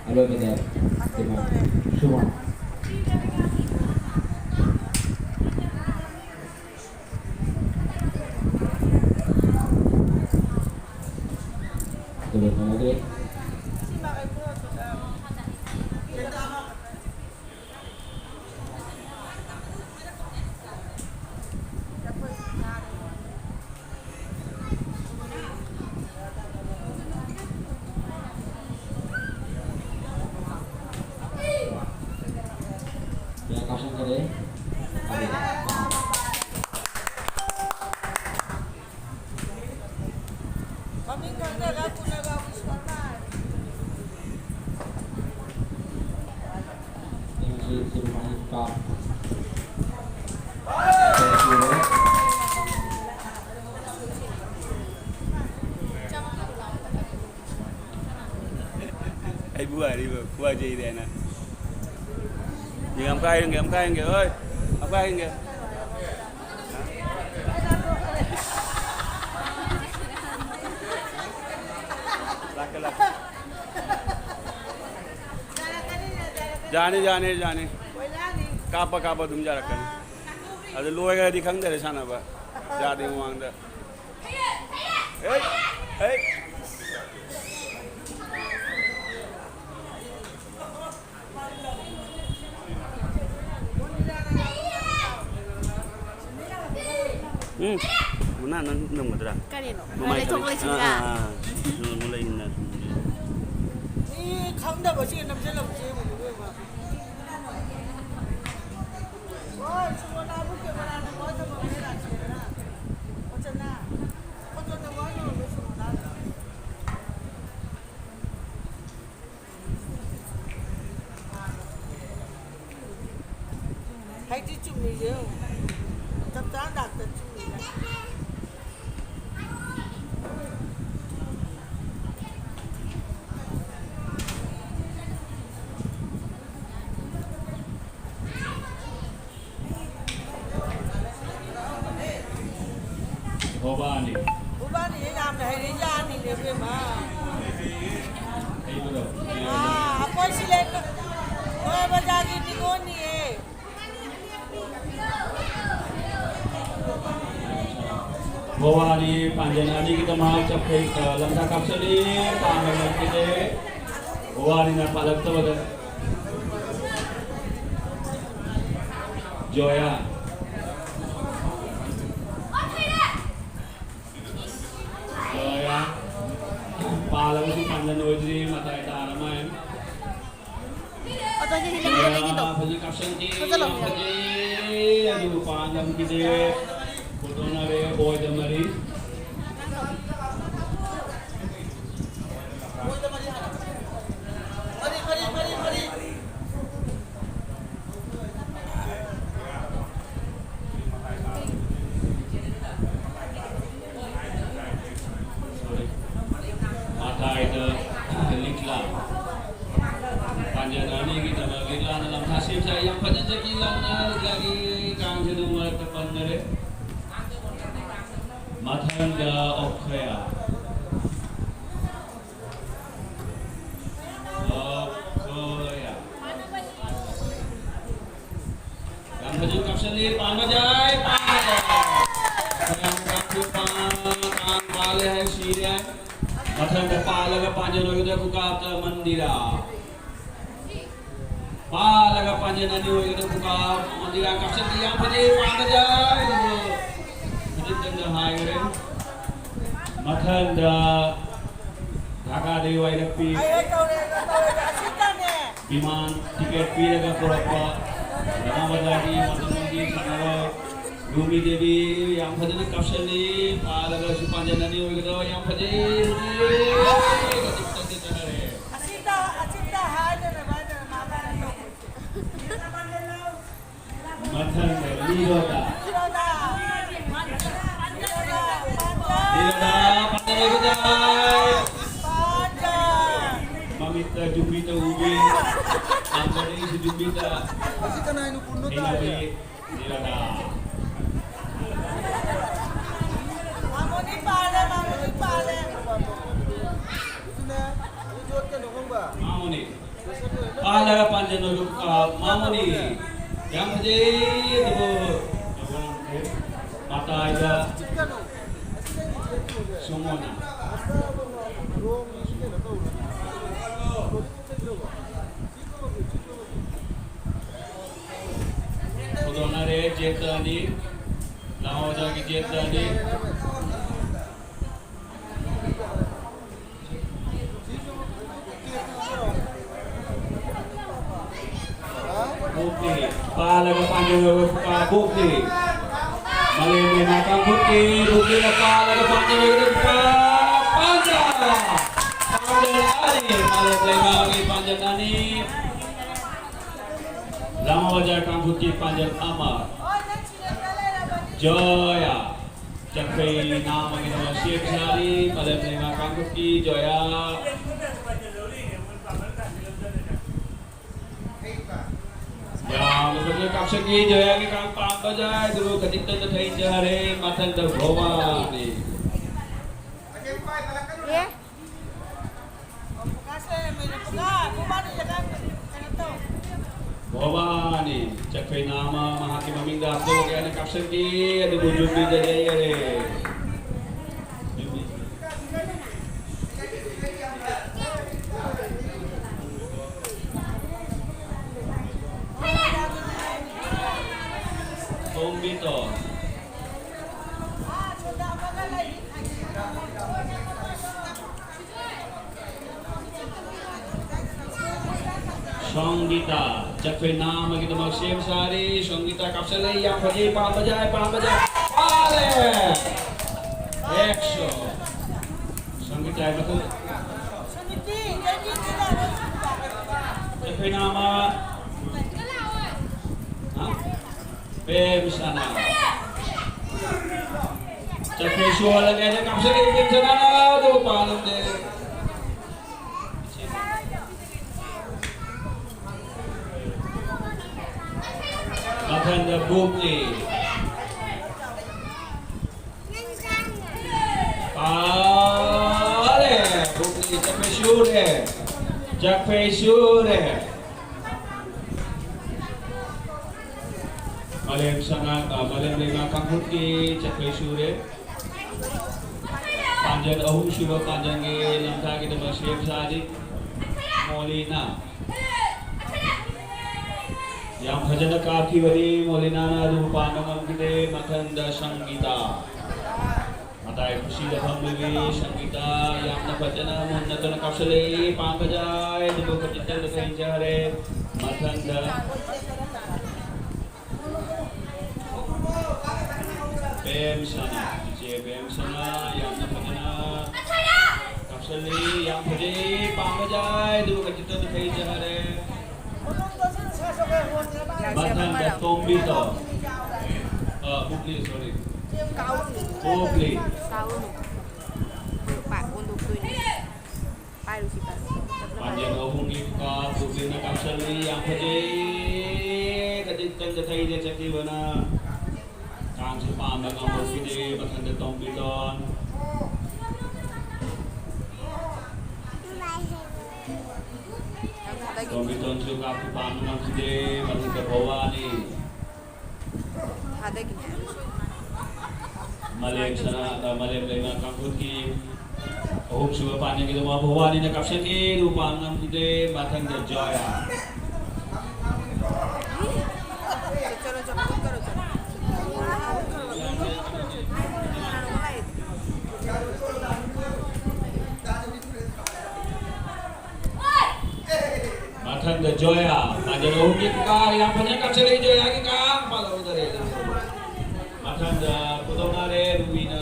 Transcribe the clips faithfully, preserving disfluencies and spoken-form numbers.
ꯑꯔꯣꯏꯕꯗ ꯀꯩꯅꯣ, ꯁꯨꯃꯟ꯫ ꯑꯗꯨꯒ ꯐꯪꯍꯧꯗ꯭ꯔꯦ꯫ ꯑꯩꯕꯨ ꯍꯥꯏꯔꯤꯕ ꯈꯨꯍꯥꯏꯖꯩꯗꯤ ꯍꯥꯏꯅ꯫ ꯌꯥꯝ ꯀꯥꯏꯔꯦ, ꯌꯥꯝ ꯀꯥꯏꯔꯦ, ꯍꯣꯏ, ꯌꯥꯝ ꯀꯥꯏꯔꯦ꯫ ꯂꯥꯛꯀꯦ, ꯂꯥꯛꯀꯦ꯫ ꯌꯥꯅꯤ, ꯌꯥꯅꯤ, ꯌꯥꯅꯤ꯫ ꯀꯥꯞꯄ, ꯀꯥꯞꯄ ꯑꯗꯨꯝ ꯌꯥꯔꯛꯀꯅꯤ꯫ ꯑꯗꯨ ꯂꯣꯏꯈ꯭ꯔꯗꯤ ꯈꯪꯗꯔꯦ ꯁꯥꯟꯅꯕ꯫ ꯌꯥꯗꯦ ꯃꯃꯥꯡꯗ꯫ ꯑꯦ, ꯑꯦ꯫ ꯎꯝ, ꯃꯨꯅꯥ, ꯅꯪ ꯉꯝꯒꯗ꯭ꯔꯥ? ꯀꯔꯤꯅꯣ? ꯃꯃꯥꯏ ꯂꯩꯊꯣꯛ ꯊꯝꯃꯤ꯫ ꯂꯩꯁꯤꯟꯒ? ꯑꯥ, ꯑꯥ, ꯑꯥ꯫ ꯎꯝ, ꯂꯩꯅ꯫ ꯃꯤ ꯈꯪꯗꯕꯁꯤ ꯅꯝꯁꯤꯜꯂꯝꯕꯁꯤ ꯌꯦꯡꯉꯨꯅꯦ, ꯏꯕꯦꯝꯃ꯫ ꯍꯣꯏ, ꯁꯨꯃꯣꯂꯥꯕꯨ ꯀꯦꯃꯦꯔꯥꯗ ꯀꯣꯏ ꯊꯝꯃꯝꯃꯦ, ꯂꯥꯛꯁꯦꯅ꯫ ꯐꯖꯅ, ꯐꯖꯅ ꯀꯣꯏ ꯊꯝꯃꯝꯃꯦ ꯁꯨꯃꯣꯂꯥꯗ꯫ ꯍꯥꯏꯗꯤ ꯆꯨꯝꯃꯤꯁꯦ ꯌꯦꯡꯉꯨ꯫ ꯆꯞ ꯆꯥꯅ ꯗꯥꯛꯇꯔ ꯆꯨꯝꯃꯤꯅꯦ꯫ ꯍꯣꯕꯥꯅꯤ꯫ ꯍꯣꯕꯥꯅꯤ ꯌꯥꯝꯅ ꯍꯩꯔꯦ, ꯌꯥꯅꯤꯅꯦ, ꯏꯕꯦꯝꯃ꯫ ꯍꯩꯕꯗꯣ꯫ ꯑꯥ, ꯕꯖꯥꯔꯒꯤ ꯅꯤꯉꯣꯜꯅꯤꯌꯦ꯫ ꯒꯣꯋꯥꯅꯤ ꯄꯥꯟꯖꯟ ꯑꯅꯤꯒꯤꯗꯃꯛ ꯆꯞꯈꯩ, ꯑ, ꯂꯝꯊꯥ ꯀꯥꯞꯁꯤꯜꯂꯤ, ꯄꯥꯟꯕ ꯉꯝꯈꯤꯗꯦ꯫ ꯒꯣꯋꯥꯅꯤꯅ ꯄꯥꯜꯂꯛꯇꯕꯗ ꯖꯣꯌꯥ꯫ ꯖꯣꯌꯥ꯫ ꯄꯥꯜꯂꯕꯁꯨ ꯄꯥꯟꯖꯟ ꯑꯣꯏꯗ꯭ꯔꯤ, ꯃꯇꯥꯏ ꯇꯥꯔ ꯃꯥꯜꯂꯦ꯫ ꯑꯗꯣ ꯑꯩꯗꯤ ꯍꯤꯂꯝ ꯆꯠꯂꯒꯦꯗꯣ꯫ ꯐꯖꯅ ꯀꯥꯞꯁꯟꯈꯤ꯫ ꯐꯖꯅ ꯂꯧꯕꯤꯔꯣ꯫ ꯌꯥꯝ ꯐꯖꯩ꯫ ꯑꯗꯨꯕꯨ ꯄꯥꯟ ꯉꯝꯈꯤꯗꯦ꯫ ꯄꯨꯊꯣꯛꯅꯔꯦ, ꯑꯣꯏꯗ ꯃꯔꯤ꯫ ꯃꯇꯥꯏꯗ ꯂꯤꯛꯂꯥ꯫ ꯄꯥꯟꯖꯟ ꯑꯅꯤꯒꯤꯗꯃꯛ ꯂꯤꯛꯂꯥꯅ ꯂꯝꯊꯥ ꯁꯦꯝ ꯁꯥꯏ꯫ ꯌꯥꯝ ꯐꯖꯅ ꯆꯠꯈꯤ ꯂꯝꯅ ꯂꯤꯛꯂꯥꯒꯤ ꯀꯥꯡꯁꯤꯗ ꯃꯔꯛꯇ ꯄꯟꯅꯔꯦ꯫ ꯃꯊꯪꯗ ꯑꯣꯈꯌꯥ꯫ ꯑꯣꯈꯌꯥ꯫ ꯌꯥꯝ ꯐꯖꯅ ꯀꯥꯞꯁꯜꯂꯤ, ꯄꯥꯟꯕ ꯌꯥꯏ, ꯄꯥꯟꯕ ꯌꯥꯏ꯫ ꯌꯥꯝ ꯀꯥꯞꯊꯣꯛꯄ, ꯄꯥꯟ ꯄꯥꯜꯂꯦ ꯍꯥꯏ ꯁꯤꯔꯦ꯫ ꯃꯊꯪꯗ ꯄꯥꯜꯂꯒ ꯄꯥꯟꯖꯟ ꯑꯣꯏꯒꯗ꯭ꯔꯥ ꯈꯨꯀꯥꯞꯇ ꯃꯟꯗꯤꯔꯥ꯫ ꯄꯥꯜꯂꯒ ꯄꯥꯟꯖꯟ ꯑꯅꯤ ꯑꯣꯏꯒꯗ꯭ꯔꯥ ꯈꯨꯀꯥꯞ ꯃꯟꯗꯤꯔꯥ ꯀꯥꯞꯁꯜꯂꯤ, ꯌꯥꯝ ꯐꯖꯩ, ꯄꯥꯟꯕ ꯌꯥꯏ꯫ ꯑꯗꯨꯕꯨ ꯈꯖꯤꯛꯇꯪꯗ ꯍꯥꯏꯈ꯭ꯔꯦ꯫ ꯃꯊꯪꯗ ꯙꯥꯀꯥꯗꯒꯤ ꯋꯥꯏꯔꯛꯄꯤ꯫ ꯑꯩ, ꯑꯩ ꯇꯧꯔꯦ, ꯑꯩ ꯇꯧꯔꯦ, ꯑꯁꯤꯇꯅꯦ꯫ ꯕꯤꯃꯥꯟ ꯇꯤꯀꯦꯠ ꯄꯤꯔꯒ ꯄꯨꯔꯛꯄ ꯔꯥꯅꯥ ꯕꯖꯥꯔꯒꯤ ꯃꯇꯝꯒꯤ ꯁꯥꯟꯅꯔꯣꯏ ꯔꯨꯃꯤ ꯗꯦꯕꯤ ꯌꯥꯝ ꯐꯖꯅ ꯀꯥꯞꯁꯤꯜꯂꯤ꯫ ꯄꯥꯜꯂꯒꯁꯨ ꯄꯥꯟꯖꯟ ꯑꯅꯤ ꯑꯣꯏꯒꯗꯕ ꯌꯥꯝ ꯐꯖꯩ꯫ ꯍꯧꯖꯤꯛ ꯈꯖꯤꯛꯇꯪꯗꯤ ꯆꯠꯅꯔꯦ꯫ ꯑꯁꯤꯗ, ꯑꯁꯤꯗ ꯍꯥꯏꯗꯅ ꯚꯥꯏꯗꯅ ꯃꯥ ꯃꯥꯅ ꯇꯧꯕꯁꯦ꯫ ꯃꯊꯪꯗ ꯂꯤꯔꯣꯗ꯫ ꯂꯤꯔꯣꯗ꯫ ꯂꯤꯔꯣꯗ, ꯄꯥꯟꯖꯟ ꯑꯣꯏꯒꯗꯕ꯫ ꯃꯃꯤꯠꯇ ꯌꯨꯝꯕꯤꯗ ꯎꯕꯤ, ꯄꯥꯝꯖꯔꯤꯁꯨ ꯌꯨꯝꯕꯤꯗ ꯍꯩꯅꯕꯤ꯫ ꯂꯤꯔꯣꯗ꯫ ꯃꯥꯃꯣꯅꯤ ꯄꯥꯜꯂꯦ, ꯃꯥꯃꯣꯅꯤ ꯄꯥꯜꯂꯦ꯫ ꯃꯥꯃꯣꯅꯤ꯫ ꯄꯥꯜꯂꯒ ꯄꯥꯟꯖꯟ ꯑꯣꯏꯕ, ꯑ, ꯃꯥꯃꯣꯅꯤ꯫ ꯌꯥꯝ ꯐꯖꯩ ꯑꯗꯨꯕꯨ ꯃꯇꯥꯏꯗ ꯁꯨꯃꯣꯅ꯫ ꯍꯧꯗꯣꯛꯅꯔꯦ, ꯖꯦꯠꯇ ꯑꯅꯤ꯫ ꯂꯥꯃꯣꯖꯥꯒꯤ ꯖꯦꯠꯇ ꯑꯅꯤ꯫ ꯕꯨꯛꯅꯤ꯫ ꯄꯥꯜꯂꯒ ꯄꯥꯟꯖꯜꯂꯕ ꯕꯨꯛꯅꯤ꯫ ꯃꯥꯂꯦꯝ ꯂꯩꯃ ꯀꯥꯡꯕꯨꯒꯤ ꯕꯨꯛꯅꯤꯅ ꯄꯥꯜꯂꯒ ꯄꯥꯟꯖꯜꯂꯕ ꯄꯥꯟꯖꯜ꯫ ꯄꯥꯟꯖꯜ ꯑꯅꯤ꯫ ꯃꯥꯂꯦꯝ ꯂꯩꯃꯒꯤ ꯄꯥꯟꯖꯜ ꯑꯅꯤ꯫ ꯂꯥꯃꯣꯖꯥ ꯀꯥꯡꯕꯨꯒꯤ ꯄꯥꯟꯖꯜ ꯑꯃ꯫ ꯖꯣꯌꯥ꯫ ꯆꯈꯩ ꯅꯥꯃꯒꯤꯗꯃꯛ ꯁꯦꯝ ꯁꯥꯔꯤ, ꯃꯥꯂꯦꯝ ꯂꯩꯃ ꯀꯥꯡꯂꯨꯞꯀꯤ ꯖꯣꯌꯥ꯫ ꯌꯥꯝꯅ ꯐꯖꯅ ꯀꯥꯞꯁꯤꯟꯈꯤ, ꯖꯣꯌꯥꯒꯤ ꯀꯥꯡ ꯄꯥꯟꯕ ꯌꯥꯏ, ꯑꯗꯨꯕꯨ ꯈꯖꯤꯛꯇꯪꯗ ꯊꯩꯖꯔꯦ, ꯃꯊꯪꯗ ꯚꯣꯕꯥꯅꯤ꯫ ꯚꯣꯕꯥꯅꯤ, ꯆꯈꯩ ꯅꯥꯃ ꯃꯍꯥꯛꯀꯤ ꯃꯃꯤꯡꯗ ꯍꯥꯞꯆꯔꯒꯦ ꯍꯥꯏꯅ ꯀꯥꯞꯁꯤꯟꯈꯤ, ꯑꯗꯨꯕꯨ ꯌꯨꯝꯕꯤꯗ ꯌꯩꯌꯔꯦ꯫ ꯌꯨꯝꯕꯤ꯫ ꯇꯣꯝꯕꯤꯇꯣꯟ꯫ ꯁꯣꯡꯒꯤꯇꯥ, ꯆꯈꯣꯏ ꯅꯥꯃꯒꯤꯗꯃꯛ ꯁꯦꯝ ꯁꯥꯔꯤ꯫ ꯁꯣꯡꯒꯤꯇꯥ ꯀꯥꯞꯁꯤꯜꯂꯦ, ꯌꯥꯝ ꯐꯖꯩ, ꯄꯥꯝꯕ ꯌꯥꯏ, ꯄꯥꯝꯕ ꯌꯥꯏ, ꯄꯥꯜꯂꯦ! ꯑꯦꯛꯁꯣ! ꯁꯣꯡꯒꯤꯇꯥꯒꯤ ꯃꯇꯨꯡ꯫ ꯆꯈꯣꯏ ꯅꯥꯃ꯫ ꯍꯥ? ꯄꯦꯝꯁꯅꯥ꯫ ꯆꯠꯈ꯭ꯔꯦ, ꯁꯨꯍꯜꯂꯒꯦ ꯍꯥꯏꯅ ꯀꯥꯞꯁꯤꯜꯂꯛꯏ ꯄꯦꯝꯁꯅꯥꯅ, ꯑꯗꯨꯕꯨ ꯄꯥꯜꯂꯝꯗꯦ꯫ ꯃꯊꯪꯗ ꯕꯨꯛꯅꯤ꯫ ꯄꯥꯜꯂꯦ! ꯕꯨꯛꯅꯤ ꯆꯠꯈ꯭ꯔꯦ, ꯁꯨꯔꯦ꯫ ꯆꯥꯛꯐꯩ ꯁꯨꯔꯦ꯫ ꯃꯥꯂꯦꯝ ꯁꯅꯥ, ꯑ, ꯃꯥꯂꯦꯝ ꯂꯩꯃ ꯀꯥꯡꯈꯨꯠꯀꯤ ꯆꯥꯛꯐꯩ ꯁꯨꯔꯦ꯫ ꯄꯥꯟꯖꯟ ꯑꯍꯨꯝ ꯁꯨꯕ ꯄꯥꯟꯖꯟꯒꯤ ꯂꯝꯊꯥꯒꯤꯗꯃꯛ ꯁꯦꯝ ꯁꯥꯔꯤ꯫ ꯃꯣꯂꯤꯅ ꯌꯥꯝ ꯐꯖꯅ ꯀꯥꯞꯈꯤꯕꯅꯤ꯫ ꯃꯣꯂꯤꯅꯥꯅ ꯑꯗꯨ ꯄꯥꯟꯕ ꯉꯝꯈꯤꯗꯦ꯫ ꯃꯊꯪꯗ ꯁꯪꯒꯤꯇꯥ꯫ ꯃꯇꯥꯏ ꯈꯨꯁꯤꯗ ꯐꯝꯂꯤꯕꯤ ꯁꯪꯒꯤꯇꯥ ꯌꯥꯝꯅ ꯐꯖꯅ ꯃꯨꯟꯅ ꯇꯧꯅ ꯀꯥꯞꯁꯤꯜꯂꯛꯏ꯫ ꯄꯥꯟꯕ ꯌꯥꯏ, ꯑꯗꯨꯕꯨ ꯈꯖꯤꯛꯇꯪꯗ ꯊꯩꯖꯔꯦ꯫ ꯃꯊꯪꯗ ꯕꯦꯝꯁꯅꯥ, ꯏꯆꯦ ꯕꯦꯝꯁꯅꯥ ꯌꯥꯝꯅ ꯐꯖꯅ ꯀꯥꯞꯁꯤꯜꯂꯤ꯫ ꯌꯥꯝ ꯐꯖꯩ, ꯄꯥꯟꯕ ꯌꯥꯏ, ꯑꯗꯨꯕꯨ ꯈꯖꯤꯛꯇꯪꯗ ꯊꯩꯖꯔꯦ꯫ ꯃꯊꯪꯗ ꯇꯣꯝꯕꯤꯇꯣꯟ꯫ ꯑ, ꯕꯨꯕ꯭ꯂꯤ, sorry꯫ ꯕꯨꯕ꯭ꯂꯤ꯫ ꯄꯥꯏꯔꯨꯁꯤ, ꯄꯥꯏꯔꯨꯁꯤ꯫ ꯄꯥꯟꯖꯟ ꯑꯍꯨꯝꯒꯤ ꯈꯨꯀꯥ ꯕꯨꯕ꯭ꯂꯤꯅ ꯀꯥꯞꯁꯜꯂꯤ, ꯌꯥꯝ ꯐꯖꯩ꯫ ꯈꯖꯤꯛꯇꯪ ꯆꯠꯊꯩꯗ ꯆꯠꯈꯤꯕꯅ ꯀꯥꯡꯁꯤ ꯄꯥꯟꯕ ꯉꯝꯍꯧꯈꯤꯗꯦ꯫ ꯃꯊꯪꯗ ꯇꯣꯝꯕꯤꯇꯣꯟ꯫ ꯇꯣꯝꯕꯤꯇꯣꯟꯁꯨ ꯀꯥꯞꯄ ꯄꯥꯟꯕ ꯉꯝꯈꯤꯗꯦ꯫ ꯃꯊꯪꯗ ꯚꯋꯥꯅꯤ꯫ ꯊꯥꯗꯒꯤꯅꯦ꯫ ꯃꯥꯂꯦꯝ ꯁꯅꯥ, ꯃꯥꯂꯦꯝ ꯂꯩꯃ ꯀꯥꯡꯈꯨꯠꯀꯤ ꯑꯍꯨꯝꯁꯨꯕ ꯄꯥꯟꯖꯟꯒꯤꯗꯃꯛ ꯚꯋꯥꯅꯤꯅ ꯀꯥꯞꯁꯤꯟꯈꯤ, ꯑꯗꯨꯕꯨ ꯄꯥꯟ ꯉꯝꯈꯤꯗꯦ꯫ ꯃꯊꯪꯗ ꯖꯣꯌꯥ꯫ ꯆꯠꯂꯣ, ꯆꯠꯂꯣ, ꯆꯠꯂꯣ, ꯆꯠꯂꯣ꯫ ꯃꯊꯪꯗ ꯖꯣꯌꯥ, ꯄꯥꯟꯖꯟ ꯑꯍꯨꯝꯒꯤ ꯀꯥ ꯌꯥꯝ ꯐꯖꯅ ꯀꯥꯞꯁꯤꯜꯂꯛꯏ ꯖꯣꯌꯥꯒꯤ ꯀꯥ, ꯄꯥꯜꯍꯧꯗꯔꯦ꯫ ꯃꯊꯪꯗ ꯈꯨꯗꯣꯡꯅꯔꯦ ꯔꯨꯕꯤꯅ꯫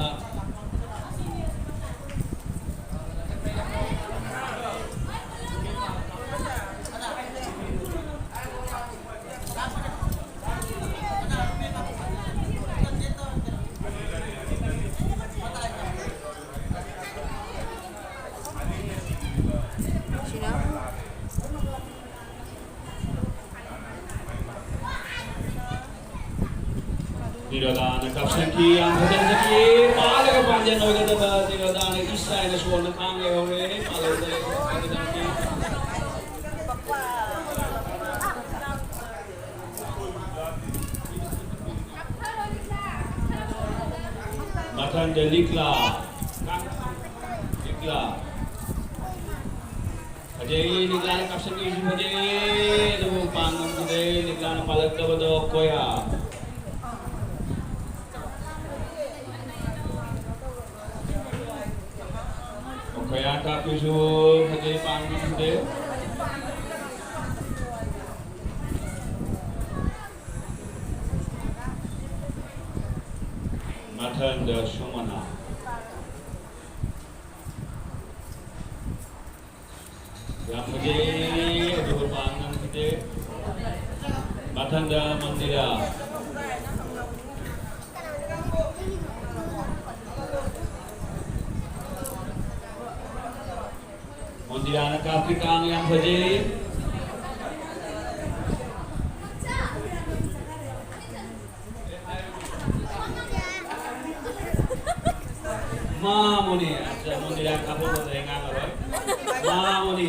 ꯅꯤꯔꯣꯗꯥꯅ ꯀꯥꯞꯁꯤꯟꯈꯤ, ꯌꯥꯝ ꯐꯖꯅ ꯆꯠꯈꯤ꯫ ꯄꯥꯜꯂꯒ ꯄꯥꯟꯖꯟ ꯑꯣꯏꯒꯗꯕ ꯅꯤꯔꯣꯗꯥꯅ ꯏꯁ ꯍꯥꯏꯅ ꯁꯣꯟꯅ ꯈꯥꯡ ꯂꯩꯍꯧꯔꯦ꯫ ꯄꯥꯜꯍꯧꯗꯔꯦ꯫ ꯂꯤꯛꯂꯥ꯫ ꯂꯤꯛꯂꯥ꯫ ꯐꯖꯩ, ꯂꯤꯛꯂꯥꯅ ꯀꯥꯞꯁꯤꯟꯈꯤꯕꯁꯨ ꯐꯖꯩ, ꯑꯗꯨꯕꯨ ꯄꯥꯟ ꯉꯝꯈꯤꯗꯦ, ꯂꯤꯛꯂꯥꯅ ꯄꯥꯜꯂꯛꯇꯕꯗꯣ ꯀꯣꯌꯥ꯫ ꯀꯣꯌꯥ ꯀꯥꯞꯄꯤꯁꯨ ꯐꯖꯩ, ꯄꯥꯟ ꯉꯝꯈꯤꯗꯦ꯫ ꯃꯊꯪꯗ ꯁꯣꯃꯅꯥ꯫ ꯌꯥꯝ ꯐꯖꯩ, ꯑꯗꯨꯒ ꯄꯥꯟ ꯉꯝꯈꯤꯗꯦ꯫ ꯃꯊꯪꯗ ꯃꯟꯗꯤꯔꯥ꯫ ꯃꯟꯗꯤꯔꯥꯅ ꯀꯥꯞꯄꯤ, ꯀꯥꯡ ꯌꯥꯝ ꯐꯖꯩ꯫ ꯃꯥꯃꯨꯅꯤ꯫ ꯑꯠꯆꯥ, ꯃꯣꯟꯗꯤꯔꯥ ꯀꯥꯞꯊꯣꯛꯄꯗ ꯑꯩ ꯉꯥꯡꯉꯔꯣꯏ꯫ ꯃꯥꯃꯨꯅꯤ꯫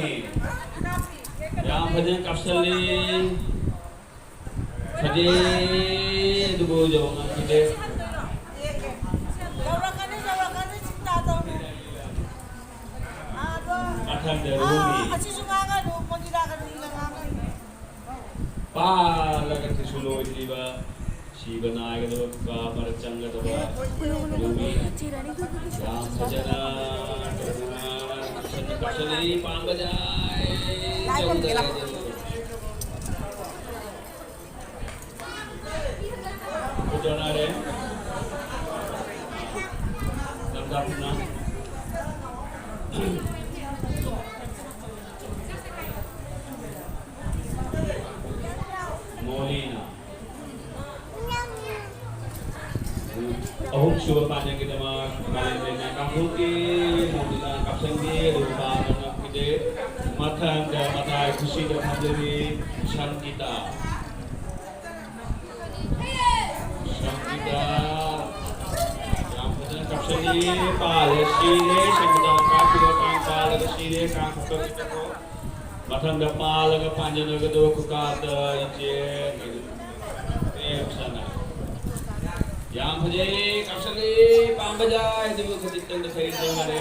ꯌꯥꯝ ꯐꯖꯅ ꯀꯥꯞꯁꯜꯂꯤ꯫ ꯐꯖꯩ, ꯑꯗꯨꯕꯨ ꯌꯧ ꯉꯝꯈꯤꯗꯦ꯫ ꯌꯧꯔꯛꯀꯅꯤ, ꯌꯧꯔꯛꯀꯅꯤ, ꯆꯤꯟꯇꯥ ꯇꯧꯅꯨ꯫ ꯑꯥꯗꯣ꯫ ꯃꯊꯪꯗ ꯔꯨꯃꯤ꯫ ꯑꯥ, ꯑꯁꯤꯁꯨ ꯉꯥꯡꯉꯅꯨ, ꯃꯣꯟꯗꯤꯔꯥꯒ ꯅꯤꯜꯒ ꯉꯥꯡꯉꯅꯨ꯫ ꯄꯥꯜꯂꯒ ꯀꯩꯁꯨ ꯂꯣꯏꯗ꯭ꯔꯤꯕ, ꯁꯤꯕ ꯅꯥꯏꯒꯗꯕ, ꯀꯨꯀꯥ ꯃꯔꯛ ꯆꯪꯒꯗꯕ ꯂꯧꯃꯤ꯫ ꯌꯥꯝ ꯐꯖꯅ ꯀꯥꯞꯁꯤꯜꯂꯤ, ꯀꯥꯞꯁꯤꯜꯂꯤ, ꯄꯥꯟꯕ ꯌꯥꯏ꯫ ꯈꯨꯗꯣꯅꯔꯦ꯫ ꯂꯝꯗꯝꯅ ꯃꯣꯂꯤꯅ ꯑꯍꯨꯝꯁꯨꯕ ꯄꯥꯟꯖꯟꯒꯤꯗꯃꯛ ꯃꯥꯂꯦꯝ ꯂꯩꯃꯥ ꯀꯥꯡꯕꯨꯒꯤ ꯃꯣꯂꯤꯅ ꯀꯥꯞꯁꯟꯈꯤ, ꯑꯗꯨꯕꯨ ꯄꯥꯟꯕ ꯉꯝꯈꯤꯗꯦ꯫ ꯃꯊꯪꯗ ꯃꯇꯥꯏ ꯈꯨꯁꯤꯗ ꯐꯝꯖꯔꯤ ꯁꯪꯒꯤꯇꯥ꯫ ꯁꯪꯒꯤꯇꯥ ꯌꯥꯝ ꯐꯖꯅ ꯀꯥꯞꯁꯜꯂꯤ, ꯄꯥꯜꯂꯦ, ꯁꯤꯔꯦ꯫ ꯁꯪꯒꯤꯇꯥꯅ ꯀꯥꯞꯈꯤꯕ ꯀꯥꯡ ꯄꯥꯜꯂꯒ ꯁꯤꯔꯦ, ꯀꯥꯡ ꯈꯨꯀꯛꯁꯤꯗꯀꯣ꯫ ꯃꯊꯪꯗ ꯄꯥꯜꯂꯒ ꯄꯥꯟꯖꯟꯅꯒꯗꯕ ꯈꯨꯀꯥꯞꯇ ꯏꯆꯦ ꯄ꯭ꯔꯦꯝꯁꯅꯥ꯫ ꯌꯥꯝ ꯐꯖꯩ, ꯀꯥꯞꯁꯜꯂꯤ, ꯄꯥꯝꯕ ꯌꯥꯏ, ꯑꯗꯨꯕꯨ ꯈꯖꯤꯛꯇꯪꯗ ꯐꯩ ꯍꯥꯏꯔꯦ꯫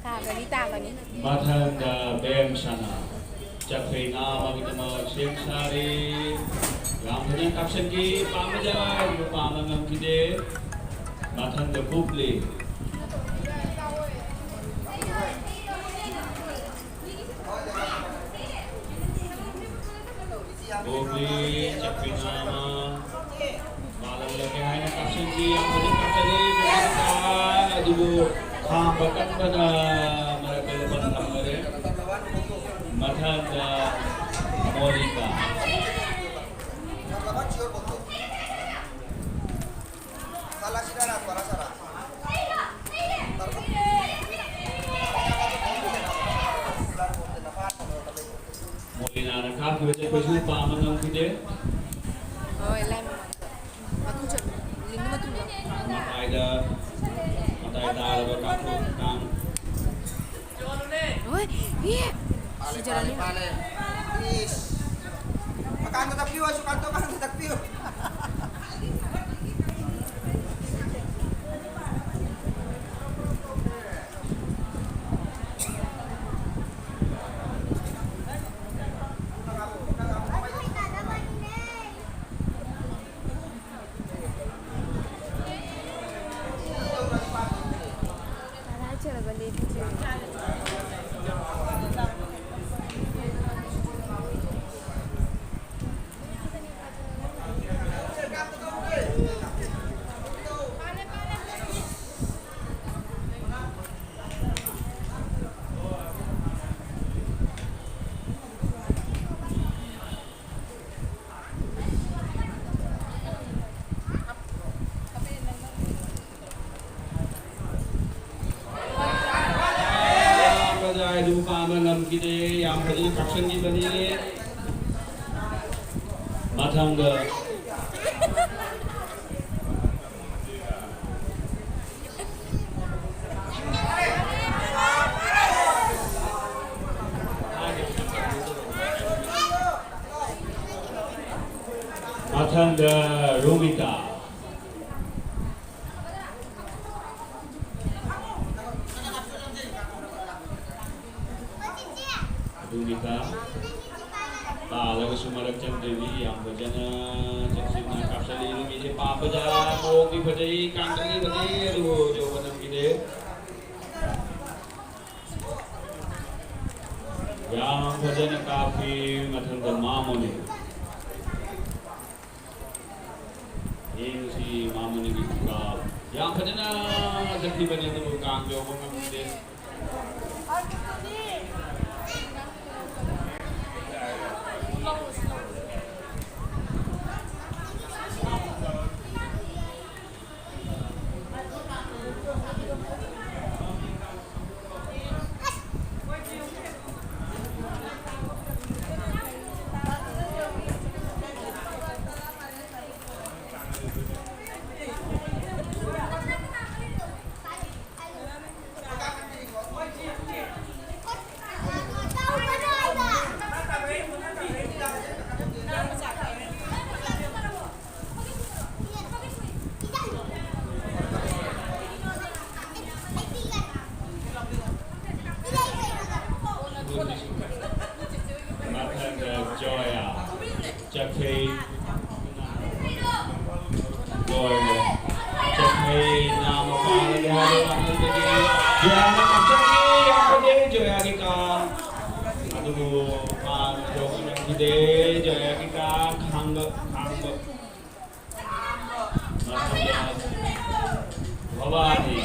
ꯇꯥꯒꯅꯤ, ꯇꯥꯒꯅꯤ꯫ ꯃꯊꯪꯗ ꯕꯦꯝ ꯁꯅꯥ꯫ ꯆꯥꯛꯈꯩ ꯉꯥ ꯑꯃꯒꯤꯗꯃꯛ ꯁꯦꯝ ꯁꯥꯔꯤ꯫ ꯌꯥꯝ ꯐꯖꯅ ꯀꯥꯞꯁꯤꯟꯈꯤ꯫ ꯄꯥꯝꯕ ꯖꯒꯥ ꯄꯥꯝꯕ ꯉꯝꯈꯤꯗꯦ꯫ ꯃꯊꯪꯗ ꯀꯨꯞꯂꯤ꯫ ꯀꯨꯞꯂꯤ, ꯆꯥꯛꯈꯩ ꯉꯥ ꯑꯃ꯫ ꯃꯥꯂꯪꯂꯛꯀꯦ ꯍꯥꯏꯅ ꯀꯥꯞꯁꯤꯟꯈꯤ꯫ ꯌꯥꯝ ꯐꯖꯅ ꯀꯥꯞꯁꯤꯜꯂꯤ꯫ ꯑꯗꯨꯕꯨ ꯈꯥꯝꯕ ꯀꯟꯕꯅ ꯃꯔꯛꯇ ꯂꯨꯄꯥ ꯊꯝꯈꯔꯦ꯫ ꯃꯊꯪꯗ ꯃꯣꯅꯤꯀꯥ꯫ ꯃꯣꯂꯤꯅꯥꯅ ꯀꯥꯞꯈꯤꯕ ꯆꯠꯄꯁꯨ ꯄꯥꯝꯕ ꯉꯝꯈꯤꯗꯦ꯫ ꯍꯣꯏ, ꯂꯥꯏ ꯃꯃꯥꯡꯗ꯫ ꯃꯇꯨꯡ ꯆꯠꯂꯨ꯫ ꯂꯤꯟꯗꯨ ꯃꯇꯨꯡꯗ꯫ ꯃꯇꯥꯏꯗ, ꯃꯇꯥꯏ ꯇꯥꯔꯕ ꯀꯥꯡꯄꯣꯛ ꯀꯥꯡ꯫ ꯍꯣꯏ, ꯏ! ꯁꯤꯖꯔꯅꯤ꯫ ꯃꯀꯥꯟꯗ ꯇꯛꯄꯤꯌꯨ, ꯑꯩꯁꯨ ꯀꯥꯟꯗꯣ ꯀꯥꯟꯗ ꯇꯛꯄꯤꯌꯨ꯫ ꯌꯥꯝ ꯐꯖꯩ, ꯑꯗꯨꯕꯨ ꯄꯥꯟꯕ ꯉꯝꯈꯤꯗꯦ꯫ ꯌꯥꯝ ꯐꯖꯅ ꯀꯥꯞꯁꯤꯟꯈꯤꯕꯅꯤ꯫ ꯃꯊꯪꯗ ꯃꯊꯪꯗ ꯔꯣꯃꯤꯇꯥ꯫ ꯔꯣꯃꯤꯇꯥ ꯇꯥꯜꯂꯒꯁꯨ ꯃꯔꯛ ꯆꯪꯗ꯭ꯔꯤꯕꯤ ꯌꯥꯝ ꯐꯖꯅ ꯆꯦꯛꯁꯤꯟꯅ ꯀꯥꯞꯁꯤꯜꯂꯤ꯫ ꯔꯣꯃꯤꯁꯦ ꯄꯥꯝꯕꯗ ꯃꯑꯣꯡꯗꯤ ꯐꯖꯩ, ꯀꯥꯡꯒꯜꯗꯤ ꯐꯖꯩ, ꯑꯗꯨꯕꯨ ꯌꯧꯕ ꯉꯝꯈꯤꯗꯦ꯫ ꯌꯥꯝ ꯐꯖꯅ ꯀꯥꯞꯄꯤ꯫ ꯃꯊꯪꯗ ꯃꯥꯃꯣꯅꯤ꯫ ꯌꯦꯡꯁꯤ ꯃꯥꯃꯣꯅꯤꯒꯤ ꯈꯨꯀꯥꯞ꯫ ꯌꯥꯝ ꯐꯖꯅ ꯆꯠꯈꯤꯕꯅꯤ ꯑꯗꯨꯕꯨ ꯀꯥꯡ ꯌꯧꯕ ꯉꯝꯗꯦ꯫ ꯅꯥꯝꯃ ꯄꯥꯜꯂꯒꯦ ꯍꯥꯏꯕ ꯋꯥꯈꯜꯗꯒꯤ ꯖꯣꯌꯥꯅ ꯀꯥꯞꯆꯈꯤ꯫ ꯌꯥꯝ ꯐꯖꯩ ꯖꯣꯌꯥꯒꯤ ꯀꯥꯡ꯫ ꯑꯗꯨꯕꯨ ꯃꯥꯅ ꯌꯣꯛꯄ ꯉꯝꯈꯤꯗꯦ꯫ ꯖꯣꯌꯥꯒꯤ ꯀꯥꯡ ꯈꯥꯡꯕ, ꯈꯥꯡꯕ꯫ ꯃꯊꯪꯗ ꯚꯕꯥꯅꯤ꯫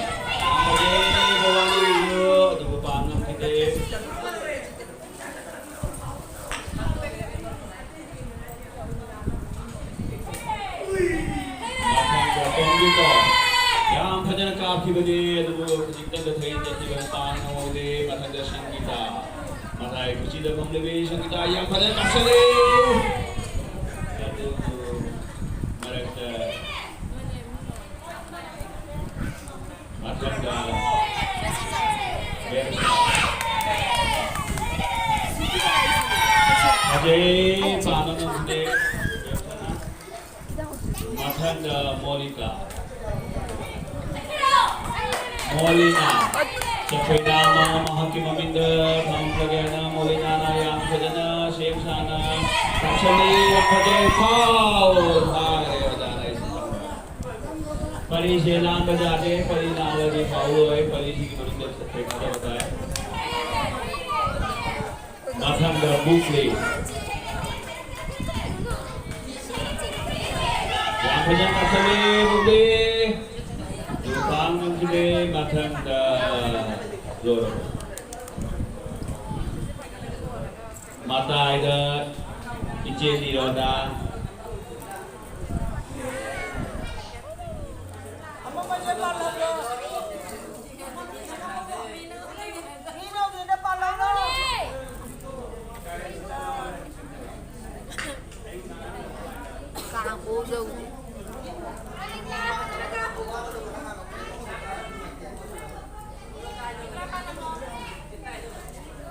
ꯌꯥꯝ ꯐꯖꯩ ꯚꯕꯥꯅꯤꯒꯤꯁꯨ, ꯑꯗꯨꯕꯨ ꯄꯥꯟ ꯉꯝꯈꯤꯗꯦ꯫ ꯃꯊꯪꯗ ꯇꯣꯝꯕꯤꯀꯣ꯫ ꯌꯥꯝ ꯐꯖꯅ ꯀꯥꯞꯈꯤꯕꯅꯤ, ꯑꯗꯨꯕꯨ ꯈꯖꯤꯛꯇꯪꯗ ꯊꯩ ꯆꯠꯈꯤꯕ ꯄꯥꯟ ꯉꯝꯍꯧꯗꯦ꯫ ꯃꯊꯪꯗ ꯁꯪꯒꯤꯇꯥ꯫ ꯃꯇꯥꯏ ꯈꯨꯆꯤꯗ ꯐꯝꯂꯤꯕꯤ ꯁꯪꯒꯤꯇꯥ ꯌꯥꯝ ꯐꯖꯅ ꯀꯥꯞꯁꯜꯂꯤ꯫ ꯑꯗꯨꯕꯨ ꯃꯔꯛꯇ ꯃꯊꯪꯗ ꯕꯦꯝꯁꯥ꯫ ꯐꯖꯩ, ꯄꯥꯟꯕ ꯉꯝꯈꯤꯗꯦ꯫ ꯃꯊꯪꯗ ꯃꯣꯂꯤꯀꯥ꯫ ꯃꯣꯂꯤꯅꯥ꯫ ꯆꯐꯨꯗ ꯑꯃ ꯃꯍꯥꯛꯀꯤ ꯃꯃꯤꯡꯗ ꯊꯝꯂꯒꯦꯅ ꯃꯣꯂꯤꯅꯥꯅ ꯌꯥꯝ ꯐꯖꯅ ꯁꯦꯝ ꯁꯥꯅ ꯀꯥꯞꯁꯜꯂꯤ꯫ ꯌꯥꯝ ꯐꯖꯩ꯫ ꯐꯥꯎꯜ ꯍꯥꯏꯔꯦ ꯑꯣꯖꯥꯅ ꯑꯩꯁꯦ ꯈꯪꯕ꯫ ꯄꯔꯤꯁꯦ ꯂꯥꯡꯕ ꯌꯥꯗꯦ꯫ ꯄꯔꯤ ꯂꯥꯡꯂꯗꯤ ꯐꯥꯎꯜ ꯑꯣꯏ꯫ ꯄꯔꯤꯁꯤꯒꯤ ꯃꯅꯨꯡꯗ ꯆꯠꯄꯩ ꯊꯥꯗꯕ ꯇꯥꯏ꯫ ꯃꯊꯪꯗ ꯕꯨꯛꯂꯤ꯫ ꯌꯥꯝ ꯐꯖꯅ ꯀꯥꯞꯁꯜꯂꯤ ꯕꯨꯛꯂꯤ꯫ ꯂꯨꯄꯥ ꯉꯝꯈꯤꯗꯦ꯫ ꯃꯊꯪꯗ ꯂꯣꯏꯔꯕ꯫ ꯃꯇꯥꯏꯗ ꯏꯆꯦ ꯅꯤꯔꯣꯗꯥ꯫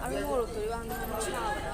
ꯑꯗꯨ ꯃꯣꯔꯣꯛꯇꯣ ꯏꯕꯥꯅꯤ ꯁꯥꯕꯗ꯫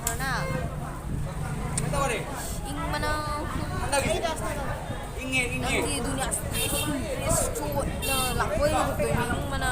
ꯀꯣꯔꯣꯅꯥ꯫ ꯏꯪꯕꯅ꯫ ꯏꯪꯉꯦ, ꯏꯪꯉꯦ꯫ ꯅꯪꯗꯤ ꯑꯗꯨꯅꯦ ꯑꯁ, ꯗ꯭ꯔꯦꯁ ꯆꯣꯠꯅ ꯂꯥꯛꯄ ꯑꯣꯏꯅ ꯎꯗꯣꯏꯅꯦ, ꯏꯪꯕꯅ꯫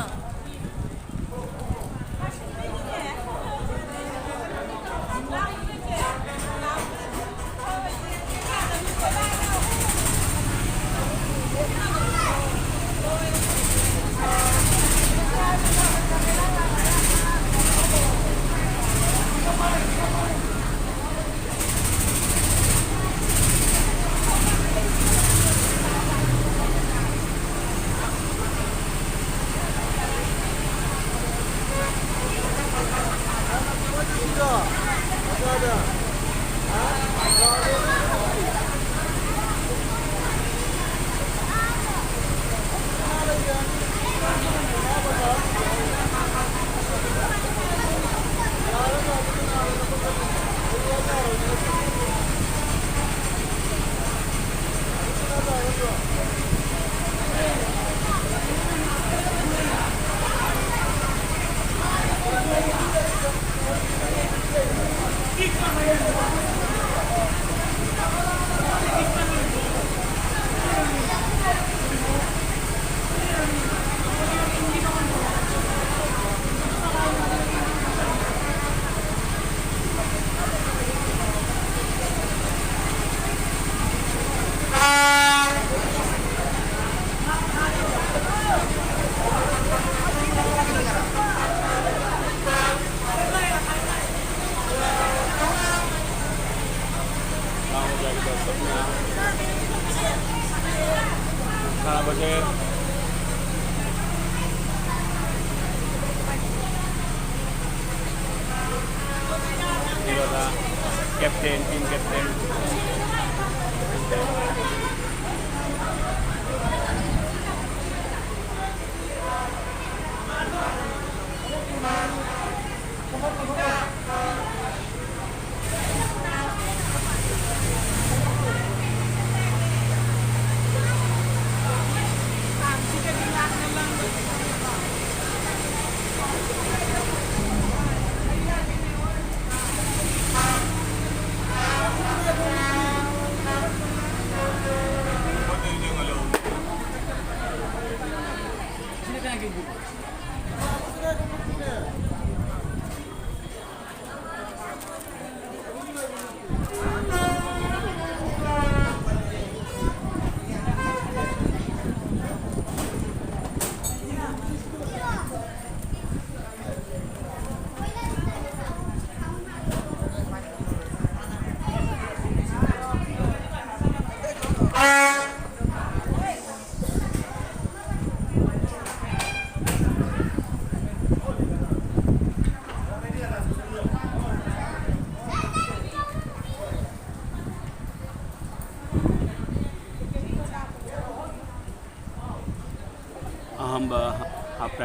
Captain, team captain.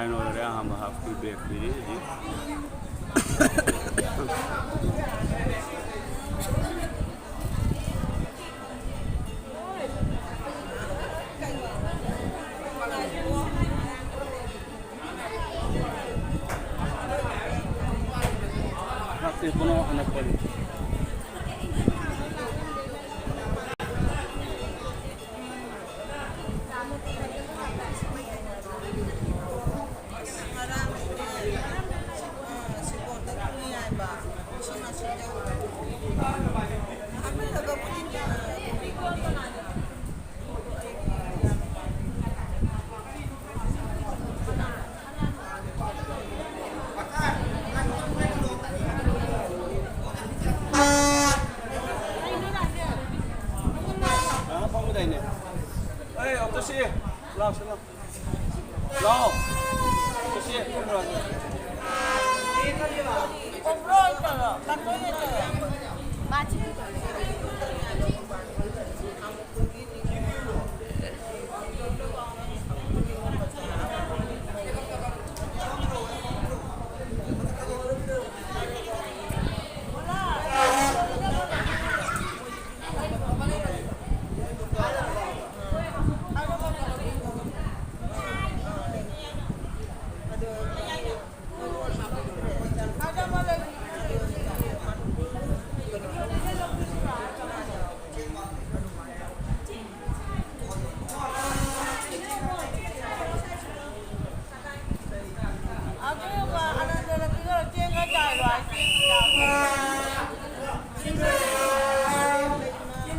ꯂꯣꯏꯔꯦ, ꯑꯍꯥꯟꯕ ꯍꯥꯞꯀꯤ ꯕ꯭ꯔꯦꯛ ꯄꯤꯔꯤ ꯍꯧꯖꯤꯛ꯫ ꯑꯩ ꯑꯣꯇꯣꯁꯤ ꯂꯥꯛꯁꯤꯅ꯫ ꯂꯥꯛꯑꯣ꯫ ꯑꯣꯇꯣꯁꯤ꯫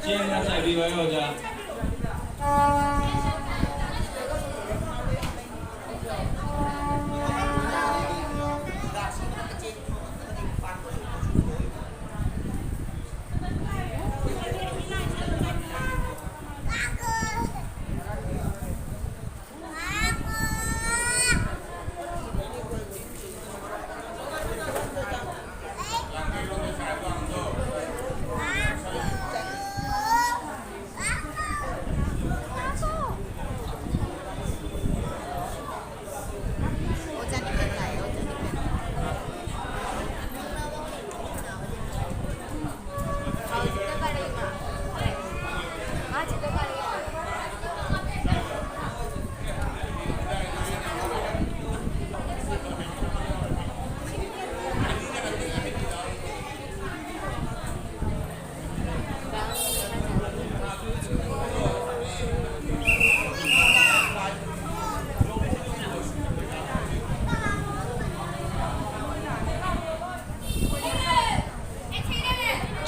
ꯆꯦꯡ ꯈꯔ ꯆꯥꯏꯕꯤꯌꯨ ꯍꯥꯏꯌꯣ, ꯑꯣꯖꯥ꯫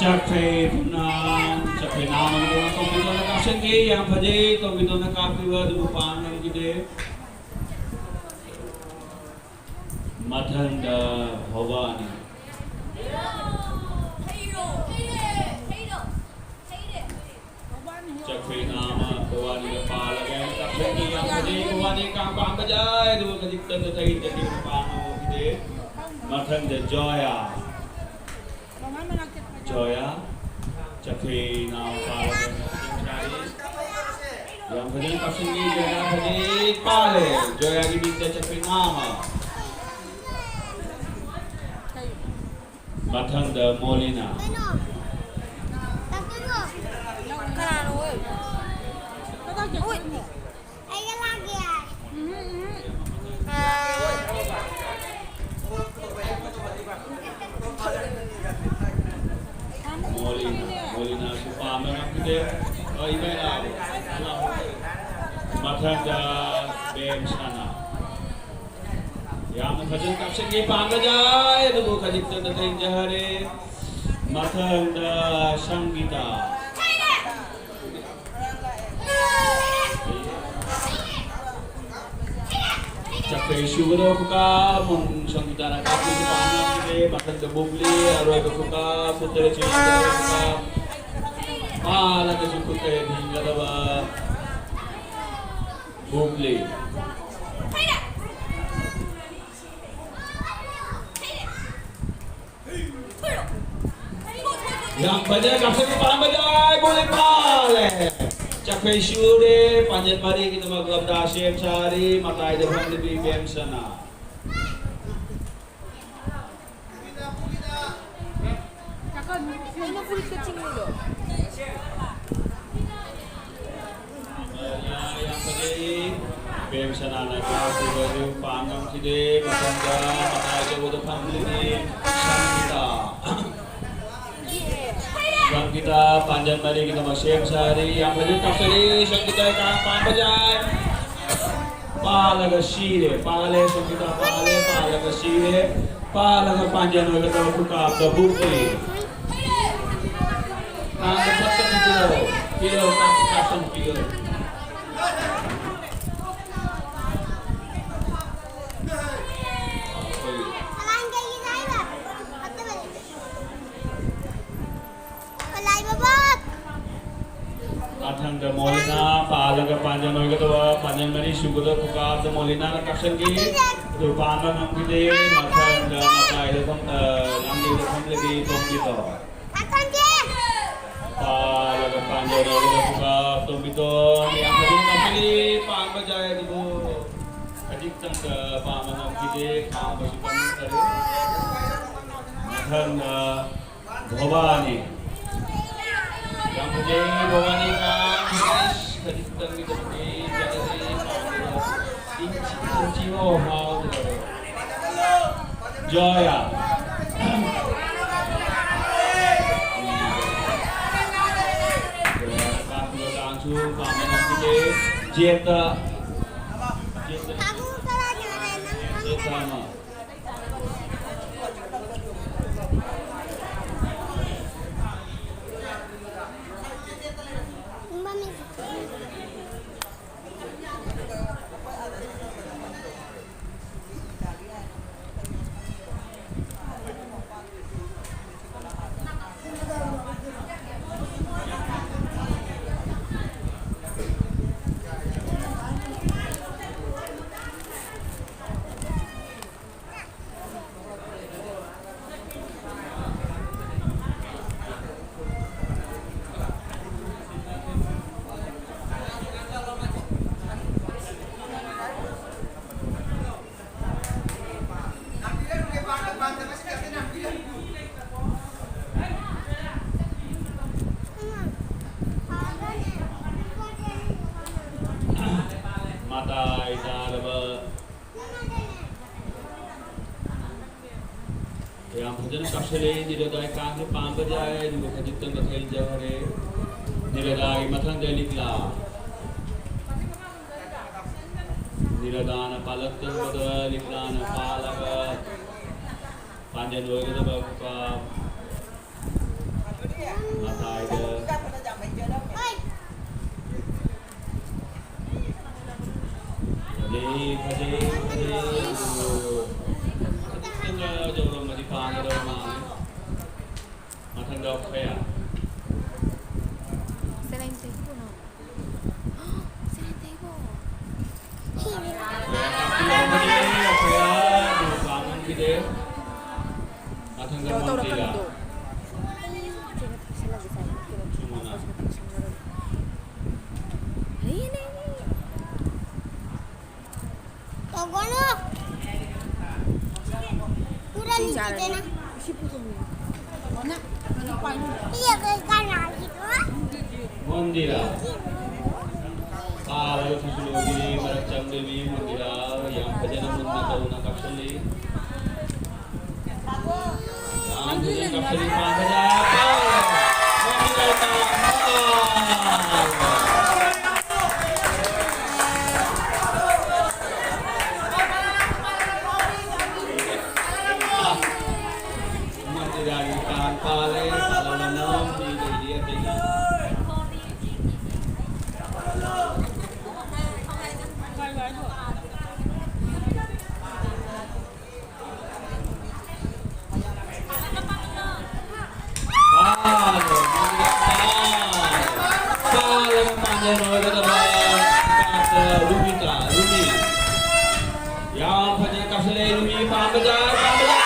ꯆꯠꯈ꯭ꯔꯦ ꯄꯨꯟꯅ꯫ ꯆꯠꯈ꯭ꯔꯦ ꯅꯥꯝꯃꯒꯤꯗꯃꯛ ꯇꯣꯝꯕꯤꯇꯣꯟꯅ ꯀꯥꯞꯁꯤꯟꯈꯤ꯫ ꯌꯥꯝ ꯐꯖꯩ꯫ ꯇꯣꯝꯕꯤꯇꯣꯟꯅ ꯀꯥꯞꯈꯤꯕ ꯑꯗꯨꯕꯨ ꯄꯥꯟ ꯉꯝꯈꯤꯗꯦ꯫ ꯃꯊꯪꯗ ꯚꯋꯥꯅꯤ꯫ ꯆꯠꯈ꯭ꯔꯦ ꯅꯥꯝꯃ ꯚꯋꯥꯅꯤꯗ ꯄꯥꯜꯂꯒ ꯀꯥꯞꯁꯤꯟꯈꯤ꯫ ꯌꯥꯝ ꯐꯖꯩ꯫ ꯚꯋꯥꯅꯤ ꯀꯥꯞꯄ ꯄꯥꯝꯕ ꯌꯥꯏ꯫ ꯑꯗꯨꯒ ꯈꯖꯤꯛꯇꯪꯗ ꯊꯩꯗ ꯄꯥꯟ ꯉꯝꯈꯤꯗꯦ꯫ ꯃꯊꯪꯗ ꯖꯣꯌꯥ꯫ ꯖꯣꯌꯥ, ꯆꯠꯈ꯭ꯔꯦ ꯅꯥꯝꯃ ꯄꯥꯜꯂꯒ ꯌꯥꯝ ꯐꯖꯅ ꯀꯥꯞꯁꯤꯟꯈꯤ꯫ ꯖꯣꯌꯥ ꯐꯖꯩ, ꯄꯥꯜꯂꯦ꯫ ꯖꯣꯌꯥꯒꯤ ꯃꯤꯠꯇ ꯆꯠꯈ꯭ꯔꯦ ꯅꯥꯝꯃ꯫ ꯃꯊꯪꯗ ꯃꯣꯂꯤꯅꯥ꯫ ꯀꯅꯥꯅꯣ? ꯑꯩꯒ ꯂꯥꯛꯀꯦ ꯍꯥꯏ꯫ ꯃꯣꯂꯤꯅꯥ, ꯃꯣꯂꯤꯅꯥꯁꯨ ꯄꯥꯝꯕ ꯉꯝꯈꯤꯗꯦ꯫ ꯑ, ꯏꯃꯥ ꯂꯥꯛꯑꯣ꯫ ꯃꯊꯪꯗ ꯕꯦꯝꯁꯅꯥ꯫ ꯌꯥꯝꯅ ꯐꯖꯅ ꯀꯥꯞꯁꯤꯟꯈꯤ, ꯄꯥꯝꯕ ꯌꯥꯏ, ꯑꯗꯨꯕꯨ ꯈꯖꯤꯛꯇꯪꯗ ꯊꯦꯡꯖꯍꯔꯦ꯫ ꯃꯊꯪꯗ ꯁꯪꯒꯤꯇꯥ꯫ ꯆꯠꯈ꯭ꯔꯦ ꯁꯨꯒꯗꯕ ꯈꯨꯀꯥꯞ, ꯁꯪꯒꯤꯇꯥꯅ ꯀꯥꯞꯄꯤꯕ ꯄꯥꯟ ꯉꯝꯈꯤꯗꯦ꯫ ꯃꯊꯪꯗ ꯕꯨꯕ꯭ꯂꯤ, ꯑꯔꯣꯏꯕ ꯈꯨꯀꯥꯞ, ꯐꯨꯠ ꯇꯔꯦꯠ ꯆꯦꯟꯒꯗꯕ ꯈꯨꯀꯥꯞ꯫ ꯄꯥꯜꯂꯒꯁꯨ ꯈꯨꯠ ꯇꯔꯦꯠ ꯍꯤꯡꯒꯗꯕ ꯕꯨꯕ꯭ꯂꯤ꯫ ꯌꯥꯝ ꯐꯖꯅ ꯀꯥꯞꯁꯤꯟꯕ ꯄꯥꯝꯕꯗ ꯕꯣꯜ ꯄꯥꯜꯂꯦ꯫ ꯆꯠꯈ꯭ꯔꯦ ꯁꯨꯔꯦ꯫ ꯄꯥꯟꯖꯟ ꯃꯔꯤꯒꯤꯗꯃꯛ ꯂꯝꯗꯥ ꯁꯦꯝ ꯁꯥꯔꯤ꯫ ꯃꯇꯥꯏꯗ ꯐꯝꯂꯤꯕꯤ ꯕꯦꯝꯁꯅꯥ꯫ ꯑꯩꯅ ꯐꯨꯔꯤꯠꯀ ꯆꯤꯡꯉꯤꯗꯣ꯫ ꯌꯥꯝ ꯐꯖꯩ꯫ ꯕꯦꯝꯁꯅꯥꯅ ꯀꯥꯎꯈꯤꯕꯗꯨ ꯄꯥꯟ ꯉꯝꯈꯤꯗꯦ꯫ ꯃꯊꯪꯗ ꯃꯇꯥꯏ ꯑꯆꯧꯕꯗ ꯐꯝꯂꯤꯕꯤ ꯁꯪꯒꯤꯇꯥ꯫ ꯁꯪꯒꯤꯇꯥ ꯄꯥꯟꯖꯟ ꯃꯔꯤꯒꯤꯗꯃꯛ ꯁꯦꯝ ꯁꯥꯔꯤ꯫ ꯌꯥꯝ ꯐꯖꯅ ꯀꯥꯞꯆꯔꯤ꯫ ꯁꯪꯒꯤꯇꯥ ꯀꯥ ꯄꯥꯟꯕ ꯌꯥꯏ꯫ ꯄꯥꯜꯂꯒ ꯁꯤꯔꯦ꯫ ꯄꯥꯜꯂꯦ, ꯁꯪꯒꯤꯇꯥ ꯄꯥꯜꯂꯦ, ꯄꯥꯜꯂꯒ ꯁꯤꯔꯦ꯫ ꯄꯥꯜꯂꯒ ꯄꯥꯟꯖꯟ ꯑꯣꯏꯒꯗꯕ ꯈꯨꯀꯥꯞꯇ ꯕꯨꯕ꯭ꯂꯤ꯫ ꯇꯥꯡꯗ ꯐꯠꯇ ꯄꯤꯕꯤꯔꯣ꯫ ꯄꯤꯔꯣ, ꯇꯥꯡꯗ ꯐꯠꯇ ꯄꯤꯕꯤꯔꯣ꯫ ꯑꯩꯈꯣꯏ ꯃꯊꯪꯗ ꯃꯣꯂꯤꯅꯥ ꯄꯥꯜꯂꯒ ꯄꯥꯟꯖꯟ ꯑꯣꯏꯒꯗꯕ, ꯄꯥꯟꯖꯟ ꯃꯔꯤ ꯁꯨꯒꯗꯕ ꯈꯨꯀꯥꯞꯇ ꯃꯣꯂꯤꯅꯥꯅ ꯀꯥꯞꯁꯟꯈꯤ꯫ ꯑꯗꯨ ꯄꯥꯟꯕ ꯉꯝꯈꯤꯗꯦ꯫ ꯃꯊꯪꯗ ꯃꯇꯥꯏꯗ ꯐꯝ-, ꯑ, ꯂꯝꯖꯦꯜꯗ ꯐꯝꯂꯒꯤ ꯇꯣꯝꯕꯤꯗꯣ꯫ ꯄꯥꯜꯂꯒ ꯄꯥꯟꯖꯟ ꯑꯣꯏꯒꯗꯕ ꯈꯨꯀꯥꯞ ꯇꯣꯝꯕꯤꯗꯣ꯫ ꯌꯥꯝ ꯐꯖꯅ ꯀꯥꯞꯁꯤꯜꯂꯤ꯫ ꯄꯥꯟꯕ ꯌꯥꯏ ꯑꯗꯨꯕꯨ ꯈꯖꯤꯛꯇꯪꯗ ꯄꯥꯟꯕ ꯉꯝꯈꯤꯗꯦ꯫ ꯈꯥꯝꯕꯁꯨ ꯀꯟꯈꯔꯦ꯫ ꯃꯊꯪꯗ ꯚꯣꯕꯥꯅꯤ꯫ ꯌꯥꯝ ꯐꯖꯩ, ꯚꯣꯕꯥꯅꯤ ꯀꯥ-, ꯈꯖꯤꯛꯇꯪꯒꯤꯗꯃꯛꯇꯤ ꯆꯠꯂꯁꯤ꯫ ꯏꯟꯆꯤ, ꯏꯟꯆꯤ ꯑꯃ ꯐꯥꯎꯗ꯭ꯔꯦ꯫ ꯖꯣꯌꯥ꯫ ꯀꯥꯡꯁꯨ ꯄꯥꯝꯕ ꯉꯝꯈꯤꯗꯦ꯫ ꯖꯦꯠꯇ꯫ ꯖꯦꯠꯇ꯫ ꯖꯦꯠꯇ ꯑꯃ꯫ ꯃꯇꯥꯏ ꯇꯥꯔꯕ ꯌꯥꯝ ꯐꯖꯅ ꯀꯥꯞꯁꯤꯜꯂꯦ꯫ ꯅꯤꯔꯣꯗꯥꯏ ꯀꯥꯡꯁꯦ ꯄꯥꯟꯕ ꯌꯥꯏ, ꯑꯗꯨꯒ ꯈꯖꯤꯛꯇꯪ ꯃꯊꯦꯜ ꯆꯪꯈ꯭ꯔꯦ꯫ ꯅꯤꯔꯣꯗꯥꯏꯒꯤ ꯃꯊꯪꯗ ꯂꯤꯛꯂꯥ꯫ ꯅꯤꯔꯣꯗꯥꯅ ꯄꯥꯜꯂꯛꯇꯕꯗ ꯂꯤꯛꯂꯥꯅ ꯄꯥꯜꯂꯒ ꯄꯥꯟꯖꯟ ꯑꯣꯏꯒꯗꯕ ꯈꯨꯀꯥꯞ꯫ ꯃꯇꯥꯏꯗ꯫ ꯐꯖꯩ, ꯐꯖꯩ, ꯐꯖꯩ꯫ ꯈꯤꯇꯪꯒ ꯌꯧꯔꯝꯃꯗꯤ ꯄꯥꯟꯒꯗꯕ ꯃꯥꯜꯂꯦ꯫ ꯃꯊꯪꯗ ꯑꯣꯈꯌꯥ꯫ ꯁꯦꯂꯦꯟ ꯇꯦꯕꯜ ꯅꯣ? ꯁꯦꯂꯦꯟ ꯇꯦꯕꯜ꯫ ꯑꯣꯈꯌꯥ, ꯑꯗꯨ ꯄꯥꯟ ꯉꯝꯈꯤꯗꯦ꯫ ꯃꯊꯪꯗ ꯀꯩꯅꯣ ꯃꯣꯟꯇꯤꯔꯥ꯫ ꯇꯧꯔꯛꯀꯅꯨꯗꯣ꯫ ꯁꯨꯃꯅ꯫ ꯍꯩꯅꯦ꯫ ꯇꯧꯒꯅꯨ꯫ ꯄꯨꯔꯥ ꯁꯤ ꯆꯥꯔꯅꯤ꯫ ꯅꯨꯡꯁꯤꯠꯇꯅ꯫ ꯁꯤ ꯄꯨꯊꯣꯛꯑꯣ꯫ ꯁꯤ ꯑꯩꯈꯣꯏ ꯀꯅꯥꯒꯤꯅꯣ? ꯃꯣꯟꯗꯤꯔꯥ꯫ ꯄꯥꯕꯗ ꯊꯨꯁꯨ ꯂꯣꯏꯗ꯭ꯔꯤ, ꯃꯔꯛ ꯆꯪꯗ꯭ꯔꯤꯕꯤ ꯃꯣꯟꯗꯤꯔꯥ꯫ ꯌꯥꯝ ꯐꯖꯅ ꯃꯨꯟꯅ ꯇꯧꯅ ꯀꯥꯞꯁꯤꯜꯂꯤ꯫ ꯌꯥꯝ ꯐꯖꯅ ꯀꯥꯞꯁꯤꯜꯂꯤ, ꯄꯥꯕꯗ꯫ ꯃꯣꯟꯗꯤꯔꯥ꯫ ꯃꯟꯗꯤꯔꯒꯤ ꯀꯥꯡ ꯄꯥꯜꯂꯦ, ꯄꯥꯜꯂꯝꯃꯅꯣ, ꯃꯤ ꯂꯩꯔꯤ ꯑꯇꯩꯅ꯫ ꯄꯥꯜꯂꯦ, ꯃꯟꯗꯤꯔ ꯄꯥꯜꯂꯦ꯫ ꯄꯥꯜꯂꯒ ꯄꯥꯟꯖ ꯂꯣꯏꯒꯗꯕ ꯀꯥꯡꯗ ꯔꯨꯃꯤꯇꯥ, ꯔꯨꯃꯤ꯫ ꯌꯥꯝ ꯐꯖꯅ ꯀꯥꯞꯁꯤꯜꯂꯦ, ꯔꯨꯃꯤ ꯄꯥꯟꯕꯗ, ꯄꯥꯟꯕꯗ꯫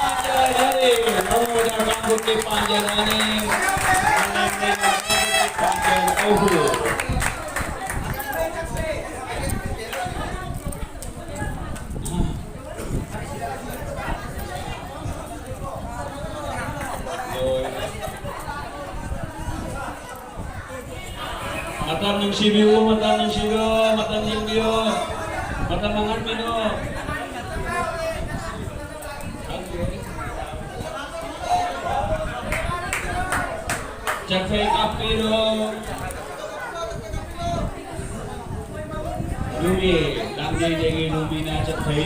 ꯄꯥꯟꯖ ꯌꯥꯔꯦ, ꯅꯣꯡꯃꯗ ꯀꯥꯡꯄꯣꯛꯄꯤ ꯄꯥꯟꯖ ꯌꯥꯅꯤ꯫ ꯄꯥꯟꯖ ꯑꯍꯨꯝ꯫ ꯃꯇꯝ ꯅꯨꯡꯁꯤꯕꯤꯌꯨ, ꯃꯇꯝ ꯅꯨꯡꯁꯤꯕꯤꯌꯨ, ꯃꯇꯝ ꯌꯦꯡꯕꯤꯌꯨ, ꯃꯇꯝ ꯃꯥꯡꯍꯟꯕꯤꯌꯨ꯫ ꯆꯠꯈ꯭ꯔꯦ, ꯀꯥꯞꯄꯤꯔꯣ꯫ ꯔꯨꯃꯤ, ꯂꯥꯡꯖꯩꯗꯒꯤ ꯔꯨꯃꯤꯅ ꯆꯠꯈ꯭ꯔꯦ꯫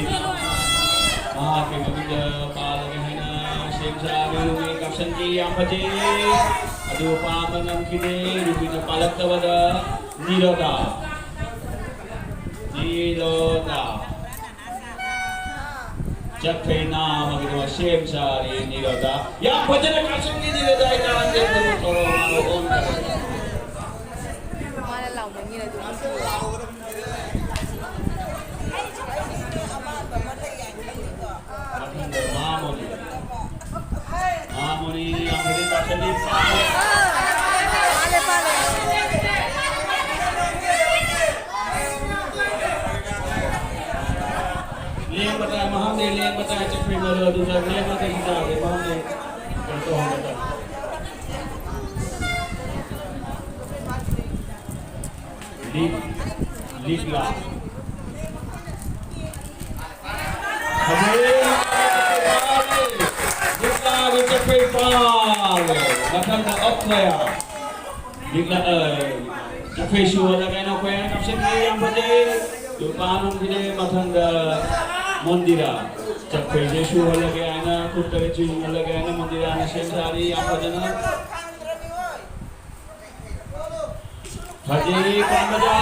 ꯃꯍꯥꯛꯀꯤ ꯃꯃꯤꯡꯗ ꯄꯥꯜꯂꯒꯦ ꯍꯥꯏꯅ ꯁꯦꯝ ꯁꯥꯕꯤ ꯔꯨꯃꯤ ꯀꯥꯞꯁꯟꯈꯤ, ꯌꯥꯝ ꯐꯖꯩ꯫ ꯑꯗꯨ ꯄꯥꯕ ꯉꯝꯈꯤꯗꯦ꯫ ꯔꯨꯃꯤꯅ ꯄꯥꯜꯂꯛꯇꯕꯗ ꯅꯤꯔꯣꯗꯥ꯫ ꯅꯤꯔꯣꯗꯥ꯫ ꯆꯠꯈ꯭ꯔꯦ ꯅꯥ ꯑꯃꯒꯤꯗꯃꯛ ꯁꯦꯝ ꯁꯥꯔꯤ ꯅꯤꯔꯣꯗꯥ꯫ ꯌꯥꯝ ꯐꯖꯅ ꯀꯥꯞꯁꯟꯈꯤ ꯅꯤꯔꯣꯗꯥ, ꯏꯇꯥ ꯍꯟꯗꯦ꯫ ꯊꯧꯔꯝ ꯃꯥꯅ ꯑꯣꯟꯈ꯭ꯔꯦ꯫ ꯃꯥꯅ ꯂꯥꯎꯃꯟꯒꯤꯅ ꯑꯗꯨꯝ ꯃꯊꯪꯗ ꯃꯍꯥꯃꯨꯅꯤ꯫ ꯃꯍꯥꯃꯨꯅꯤ ꯌꯥꯝ ꯐꯖꯅ ꯇꯥꯛꯁꯜꯂꯤ꯫ ꯂꯦꯡꯕ ꯇꯥꯏ, ꯃꯍꯥꯛꯅ ꯂꯦꯡꯕ ꯇꯥꯏ, ꯆꯠꯈ꯭ꯔꯤꯕ ꯑꯗꯨꯗ ꯂꯦꯡꯕ ꯀꯩꯁꯨ ꯇꯥꯗꯦ, ꯃꯍꯥꯛꯅ ꯀꯩꯅꯣ ꯇꯧꯍꯟꯕ ꯇꯥꯏ꯫ ꯂꯤꯛ, ꯂꯤꯛꯂꯥ꯫ ꯐꯖꯩ꯫ ꯂꯤꯛꯂꯥꯒꯤ ꯆꯠꯈ꯭ꯔꯩ ꯐꯥꯔꯦ꯫ ꯃꯊꯪꯗ ꯑꯣꯛꯈꯣꯌꯥ꯫ ꯂꯤꯛꯂꯥ, ꯑ, ꯆꯠꯈ꯭ꯔꯩ ꯁꯨꯍꯜꯂꯒ ꯑꯩꯅ ꯈꯣꯌꯥꯅ ꯀꯥꯞꯁꯤꯟꯈꯤ꯫ ꯌꯥꯝ ꯐꯖꯩ꯫ ꯂꯨꯄꯥ ꯅꯨꯡꯒꯤꯅꯦ꯫ ꯃꯊꯪꯗ ꯃꯣꯟꯗꯤꯔꯥ꯫ ꯆꯠꯈ꯭ꯔꯩꯁꯦ ꯁꯨꯍꯜꯂꯒꯦ ꯍꯥꯏꯅ, ꯈꯨꯠ ꯇꯔꯦꯠ ꯁꯨꯍꯜꯂꯒꯦ ꯍꯥꯏꯅ ꯃꯣꯟꯗꯤꯔꯥꯅ ꯁꯦꯝ ꯁꯥꯔꯤ꯫ ꯌꯥꯝ ꯐꯖꯅ꯫ ꯐꯖꯩ ꯄꯥꯝꯕꯗ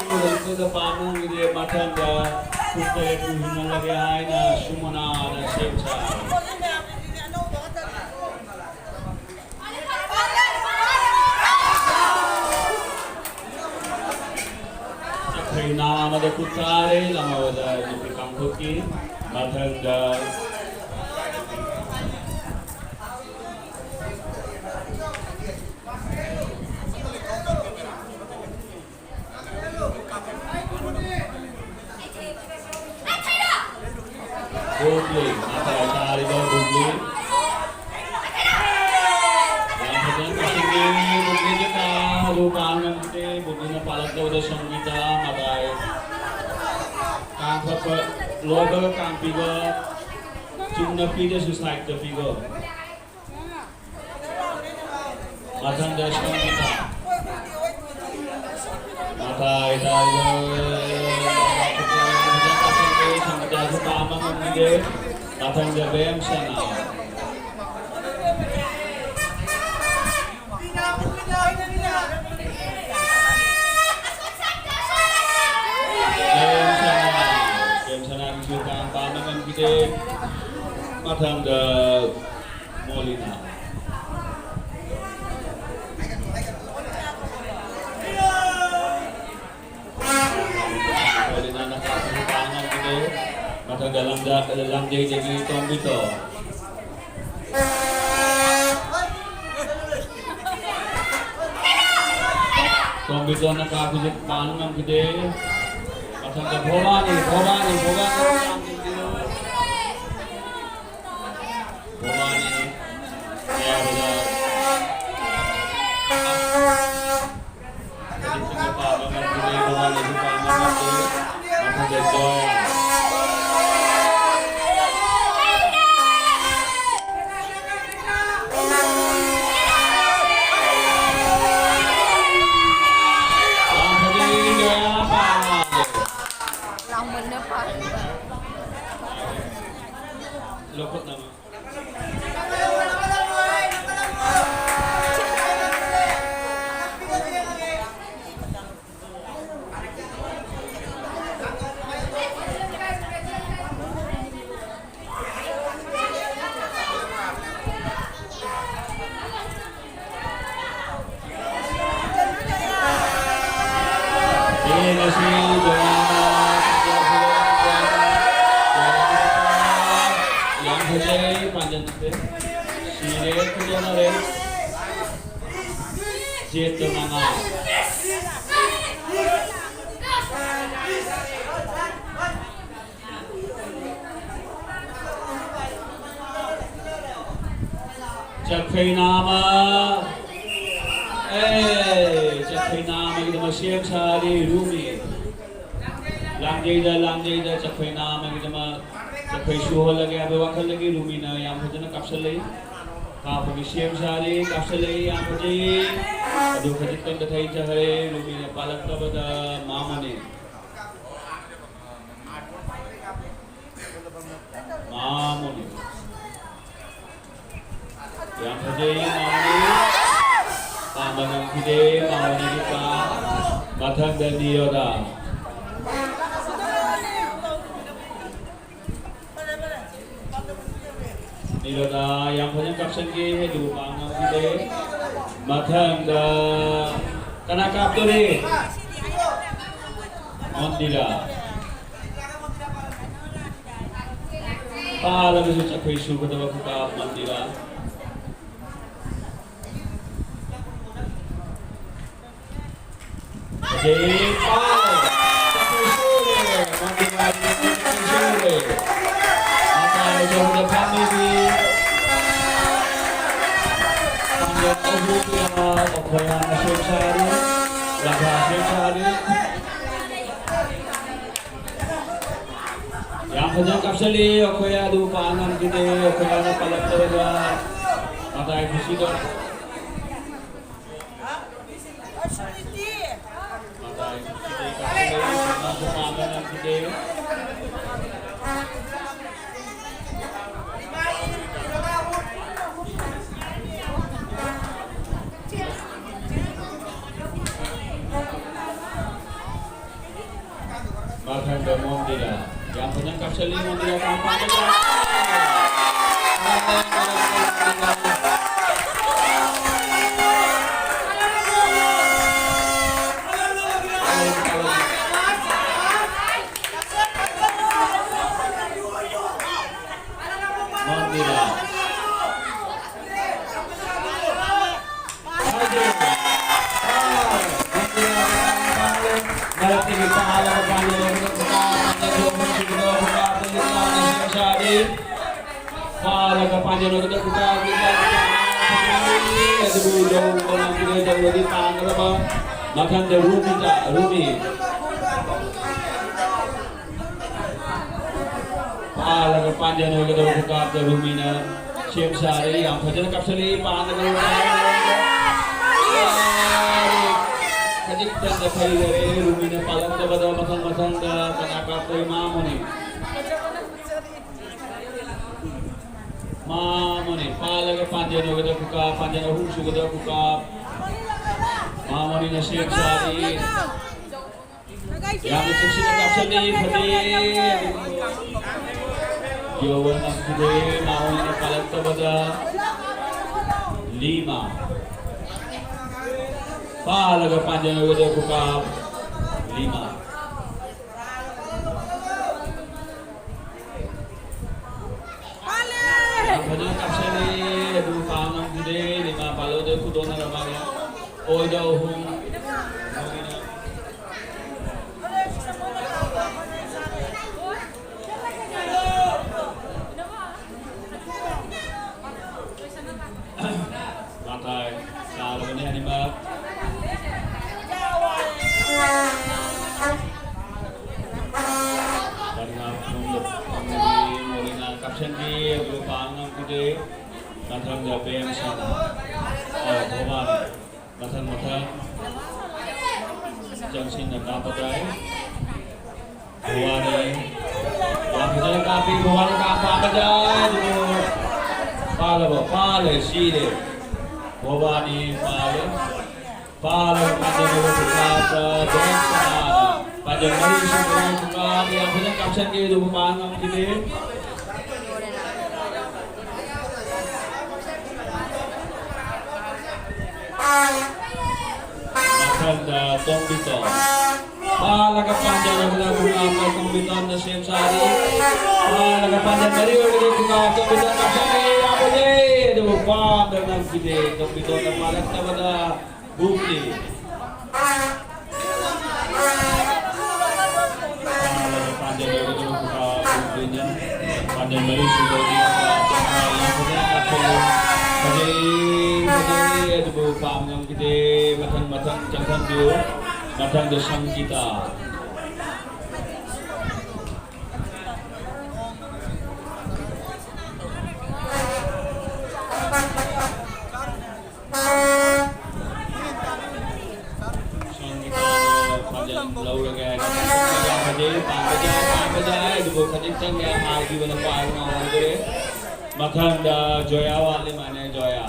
ꯈꯨꯗꯛꯇꯨꯗ ꯄꯥꯝꯕꯒꯤꯗꯤ ꯃꯊꯪꯗ ꯈꯨꯠꯇ ꯇꯨꯍꯟꯅꯂꯒꯦ ꯍꯥꯏꯅ ꯁꯨꯃꯅꯥꯅ ꯁꯦꯝ ꯁꯥꯏ꯫ ꯆꯠꯈ꯭ꯔꯤ ꯅꯥ ꯑꯃꯗ ꯈꯨꯠ ꯊꯥꯔꯦ, ꯂꯃꯥꯕꯗ ꯅꯨꯄꯤ ꯀꯥꯡꯈꯨꯠꯀꯤ ꯃꯊꯪꯗ ꯕꯣꯕ꯭ꯂꯤ, ꯃꯇꯥꯏ ꯇꯥꯔꯤꯕ ꯕꯣꯕ꯭ꯂꯤ꯫ ꯌꯥꯝ ꯐꯖꯅ ꯀꯥꯞꯁꯤꯟꯈꯤ, ꯕꯣꯕ꯭ꯂꯤꯁꯦ ꯀꯥ ꯑꯗꯨ ꯄꯥ ꯉꯝꯈꯤꯗꯦ꯫ ꯕꯣꯕ꯭ꯂꯤꯅ ꯄꯥꯜꯂꯛꯇꯕꯗ ꯁꯪꯒꯤꯇꯥ ꯃꯇꯥꯏ꯫ ꯀꯥꯡ ꯐꯠꯄ ꯂꯣꯏꯕꯒ ꯀꯥꯡ ꯄꯤꯕ, ꯆꯨꯝꯅ ꯄꯤꯗ꯭ꯔꯁꯨ ꯁꯥꯏꯠꯇ ꯄꯤꯕ꯫ ꯃꯊꯪꯗ ꯁꯣꯝꯒꯤꯗ ꯃꯇꯥꯏꯗ ꯁꯪꯒꯤꯇꯥꯁꯨ ꯄꯥꯝꯕ ꯉꯝꯈꯤꯗꯦ꯫ ꯃꯊꯪꯗ ꯕꯦꯝ ꯁꯅꯥ꯫ ꯃꯊꯪꯗ ꯃꯣꯂꯤꯅꯥ꯫ ꯃꯣꯂꯤꯅꯥꯅ ꯀꯥꯞꯄꯁꯤ ꯄꯥꯡ ꯉꯝꯈꯤꯗꯦ꯫ ꯃꯊꯪꯗ ꯂꯝꯖꯥ-, ꯂꯥꯡꯖꯩꯗꯒꯤ ꯇꯣꯝꯕꯤꯇꯣ꯫ ꯇꯣꯝꯕꯤꯇꯣꯟꯅ ꯀꯥꯞꯄꯁꯤ ꯄꯥꯟ ꯉꯝꯈꯤꯗꯦ꯫ ꯃꯊꯪꯗ ꯚꯣꯕꯥꯅꯤ, ꯚꯣꯕꯥꯅꯤ, ꯚꯣꯕꯥꯅꯤ꯫ ꯚꯣꯕꯥꯅꯤ꯫ ꯌꯥꯕꯗ꯫ ꯂꯥꯡꯕꯅ ꯐꯥꯔꯦ꯫ ꯂꯧꯈꯠꯅꯕ꯫ ꯌꯦꯡꯉꯁꯤ ꯖꯣꯌꯥꯅ ꯌꯥꯝ ꯐꯖꯩ, ꯄꯥꯟꯖꯟꯁꯦ꯫ ꯁꯤꯔꯦ, ꯈꯨꯗꯣꯡꯅꯔꯦ꯫ ꯖꯦꯠꯇ ꯃꯉꯥ꯫ ꯆꯈꯩ ꯅꯥꯃ꯫ ꯑꯦ, ꯆꯈꯩ ꯅꯥꯃꯒꯤꯗꯃꯛ ꯁꯦꯝ ꯁꯥꯔꯤ ꯔꯨꯃꯤ꯫ ꯂꯥꯡꯖꯩꯗ, ꯂꯥꯡꯖꯩꯗ ꯆꯈꯩ ꯅꯥꯃꯒꯤꯗꯃꯛ ꯆꯈꯩ ꯁꯨꯍꯜꯂꯒꯦ ꯍꯥꯏꯕ ꯋꯥꯈꯜꯗꯒꯤ ꯔꯨꯃꯤꯅ ꯌꯥꯝ ꯐꯖꯅ ꯀꯥꯞꯁꯜꯂꯛꯏ꯫ ꯀꯥꯞꯄꯒꯤ ꯁꯦꯝ ꯁꯥꯔꯤ, ꯀꯥꯞꯁꯜꯂꯛꯏ, ꯌꯥꯝ ꯐꯖꯩ꯫ ꯑꯗꯨ ꯈꯖꯤꯛꯇꯪꯗ ꯊꯩꯊꯈ꯭ꯔꯦ, ꯔꯨꯃꯤꯅ ꯄꯥꯜꯂꯛꯇꯕꯗ ꯃꯥꯃꯅꯤ꯫ ꯃꯥꯃꯨꯅꯤ꯫ ꯌꯥꯝ ꯐꯖꯩ, ꯃꯥꯃꯨꯅꯤ꯫ ꯄꯥꯝꯕ ꯉꯝꯈꯤꯗꯦ, ꯃꯥꯃꯨꯅꯤꯒꯤ ꯄꯥꯝ꯫ ꯃꯊꯪꯗ ꯅꯤꯌꯣꯗꯥ꯫ ꯅꯤꯔꯣꯗꯥ ꯌꯥꯝ ꯐꯖꯅ ꯀꯥꯞꯁꯟꯈꯤ, ꯑꯗꯨꯕꯨ ꯄꯥ ꯉꯝꯈꯤꯗꯦ꯫ ꯃꯊꯪꯗ ꯀꯅꯥ ꯀꯥꯞꯇꯣꯔꯤ? ꯃꯣꯟꯗꯤꯔꯥ꯫ ꯄꯥꯜꯂꯒꯁꯨ ꯆꯠꯈ꯭ꯔꯦ, ꯁꯨꯒꯗꯕ ꯈꯨꯀꯥꯞ ꯃꯣꯟꯗꯤꯔꯥ꯫ ꯑꯗꯩ ꯄꯥꯜꯂꯦ꯫ ꯆꯠꯈ꯭ꯔꯦ, ꯁꯨꯔꯦ꯫ ꯃꯣꯟꯗꯤꯔꯥꯒꯤ ꯆꯠꯈ꯭ꯔꯦ, ꯁꯨꯔꯦ꯫ ꯃꯇꯥꯏ ꯆꯠꯄꯗ ꯐꯥꯠꯃꯤꯕꯤ꯫ ꯄꯥꯡꯒꯜ ꯑꯍꯨꯝꯒ ꯑꯩꯈꯣꯏ ꯍꯥꯟꯅ ꯁꯦꯝ ꯁꯥꯔꯤ꯫ ꯂꯝꯐꯥ ꯁꯦꯝ ꯁꯥꯔꯤ꯫ ꯌꯥꯝ ꯐꯖꯅ ꯀꯥꯞꯁꯤꯜꯂꯤ ꯑꯩꯈꯣꯏ, ꯑꯗꯨ ꯄꯥ ꯉꯝꯈꯤꯗꯦ꯫ ꯑꯩꯈꯣꯏ ꯑꯅ ꯄꯜꯂꯛꯇꯕꯗ ꯃꯇꯥꯏ ꯈꯨꯁꯤꯗ꯫ ꯃꯇꯥꯏ ꯈꯨꯁꯤꯗ ꯀꯥꯞꯁꯤꯜꯂꯤ, ꯄꯥ ꯉꯝꯈꯤꯗꯦ꯫ ꯃꯊꯪꯗ ꯃꯣꯟꯗꯤꯔꯥ꯫ ꯌꯥꯝ ꯐꯖꯅ ꯀꯥꯞꯁꯤꯜꯂꯤ ꯃꯣꯟꯗꯤꯔꯥ, ꯀꯥꯞꯄ꯫ ꯃꯣꯟꯗꯤꯔꯥ꯫ ꯐꯥꯔꯒ ꯄꯥꯟꯖꯟ ꯑꯣꯏꯒꯗꯕ ꯈꯨꯀꯥ, ꯑꯗꯨꯕꯨ ꯌꯧꯕ ꯉꯝꯈꯤꯗꯦ, ꯌꯧꯔꯗꯤ ꯇꯥꯟꯒꯗꯕ꯫ ꯃꯊꯪꯗ ꯔꯨꯃꯤꯇꯥ, ꯔꯨꯃꯤ꯫ ꯐꯥꯔꯒ ꯄꯥꯟꯖꯟ ꯑꯣꯏꯒꯗꯕ ꯈꯨꯀꯥꯞꯇ ꯔꯨꯃꯤꯅ ꯁꯦꯝ ꯁꯥꯔꯦ꯫ ꯌꯥꯝ ꯐꯖꯅ ꯀꯥꯞꯁꯤꯜꯂꯤ꯫ ꯄꯥꯟꯒꯗꯕ ꯈꯖꯤꯛꯇꯪꯗ ꯐꯩ ꯂꯩꯔꯦ꯫ ꯔꯨꯃꯤꯅ ꯄꯥꯜꯂꯛꯇꯕꯗ ꯃꯊꯪ ꯃꯊꯪꯗ ꯀꯅꯥ ꯀꯥꯞꯇꯣꯏ? ꯃꯥꯃꯣꯅꯤ꯫ ꯃꯥꯃꯣꯅꯤ꯫ ꯄꯥꯜꯂꯒ ꯄꯥꯟꯖꯟ ꯑꯣꯏꯒꯗꯕ ꯈꯨꯀꯥꯞ, ꯄꯥꯟꯖꯟ ꯑꯍꯨꯝ ꯁꯨꯒꯗꯕ ꯈꯨꯀꯥꯞ꯫ ꯃꯥꯃꯣꯅꯤꯅ ꯁꯦꯝ ꯁꯥꯔꯤ꯫ ꯌꯥꯝꯅ ꯆꯦꯛꯁꯤꯟꯅ ꯀꯥꯞꯁꯤꯜꯂꯤ꯫ ꯐꯖꯩ꯫ ꯌꯧꯕ ꯉꯝꯈꯤꯗꯦ꯫ ꯃꯥ ꯑꯣꯏꯅ ꯄꯥꯜꯂꯛꯇꯕꯗ ꯂꯤꯃꯥ꯫ ꯄꯥꯜꯂꯒ ꯄꯥꯟꯖꯟ ꯑꯣꯏꯒꯗꯧꯕ ꯈꯨꯀꯥꯞ ꯂꯤꯃꯥ꯫ ꯌꯥꯝ ꯐꯖꯅ ꯀꯥꯞꯁꯜꯂꯤ, ꯑꯗꯨ ꯄꯥ ꯉꯝꯈꯤꯗꯦ꯫ ꯂꯤꯃꯥ ꯄꯥꯜꯂꯣꯗ ꯈꯨꯗꯣꯡꯅꯔ ꯃꯥꯜꯂꯦ꯫ ꯑꯣꯏꯗ ꯑꯍꯨꯝ꯫ ꯃꯇꯥꯏ ꯇꯥꯔꯕꯅꯤ ꯑꯅꯤꯃꯛ꯫ ꯀꯔꯤꯅ ꯃꯣꯔꯤꯅ ꯀꯥꯞꯁꯤꯟꯈꯤ, ꯑꯗꯨ ꯄꯥ ꯉꯝꯈꯤꯗꯦ꯫ ꯃꯊꯪꯗ ꯄꯦꯝꯁꯟ꯫ ꯑꯣ, ꯚꯒꯋꯥꯟ꯫ ꯃꯊꯪ ꯃꯊꯪ ꯆꯪꯁꯤꯟꯅ ꯀꯥꯞꯄ ꯇꯥꯏ꯫ ꯚꯒꯋꯥꯟꯅꯤ꯫ ꯌꯥꯝ ꯐꯖꯅ ꯀꯥꯞꯄꯤ, ꯚꯒꯋꯥꯟꯅ ꯀꯥꯞꯄ ꯑꯃꯗ ꯑꯗꯨꯕꯨ ꯄꯥꯜꯂꯕ? ꯄꯥꯜꯂꯦ, ꯁꯤꯔꯦ꯫ ꯚꯒꯋꯥꯟꯅꯤ ꯄꯥꯜꯂꯦ꯫ ꯄꯥꯜꯂꯕ ꯄꯥꯟꯖꯜ ꯑꯗꯨ ꯀꯥꯞꯄ ꯖꯦꯝꯁꯅ ꯄꯥꯟꯖꯜ ꯃꯔꯤ ꯁꯨꯕ ꯀꯥꯞꯄ ꯌꯥꯝ ꯐꯖꯅ ꯀꯥꯞꯁꯟꯈꯤ ꯑꯗꯨꯕꯨ ꯄꯥ ꯉꯝꯈꯤꯗꯦ꯫ ꯃꯊꯪꯗ ꯇꯣꯝꯕꯤꯇꯣꯟ꯫ ꯄꯥꯜꯂꯒ ꯄꯥꯟꯖꯜ ꯑꯗꯨꯅ ꯈꯨꯂꯥꯛꯄ ꯇꯣꯝꯕꯤꯇꯣꯟꯅ ꯁꯦꯝ ꯁꯥꯔꯤ꯫ ꯄꯥꯜꯂꯒ ꯄꯥꯟꯖꯜ ꯃꯔꯤ ꯑꯣꯏꯔꯒ ꯈꯨꯂꯥꯛ ꯇꯣꯝꯕꯤꯇꯣꯟ ꯀꯥꯞꯁꯤꯜꯂꯤ꯫ ꯌꯥꯝ ꯐꯖꯩ꯫ ꯑꯗꯨꯕꯨ ꯄꯥꯝꯗ ꯉꯝꯈꯤꯗꯦ꯫ ꯇꯣꯝꯕꯤꯇꯣꯟꯅ ꯄꯥꯜꯂꯛꯇꯕꯗ ꯕꯨꯛꯂꯤ꯫ ꯄꯥꯟꯖꯜ ꯃꯔꯤ ꯁꯨꯕꯒꯤ ꯐꯖꯩ, ꯐꯖꯩ, ꯑꯗꯨꯕꯨ ꯄꯥꯝ ꯉꯝꯈꯤꯗꯦ꯫ ꯃꯊꯪ, ꯃꯊꯪ ꯆꯪꯁꯟꯕꯤꯌꯨ꯫ ꯃꯊꯪꯗ ꯁꯪꯒꯤꯇꯥ꯫ ꯁꯣꯝꯒꯤ ꯄꯥꯎꯗ ꯄꯥꯟꯖꯜ ꯂꯧꯔꯒꯦ ꯍꯥꯏꯅ ꯈꯟꯖꯩ꯫ ꯄꯥꯟꯕꯁꯦ, ꯄꯥꯟꯕꯁꯦ ꯍꯥꯏ ꯑꯗꯨꯕꯨ ꯈꯖꯤꯛꯇꯪ ꯌꯥꯝ ꯍꯥꯏꯈꯤꯕꯅ ꯄꯥꯏꯕ ꯉꯝꯍꯧꯗ꯭ꯔꯦ꯫ ꯃꯊꯪꯗ ꯖꯣꯌꯥ ꯋꯥꯠꯂꯤ ꯃꯥꯅꯦ, ꯖꯣꯌꯥ꯫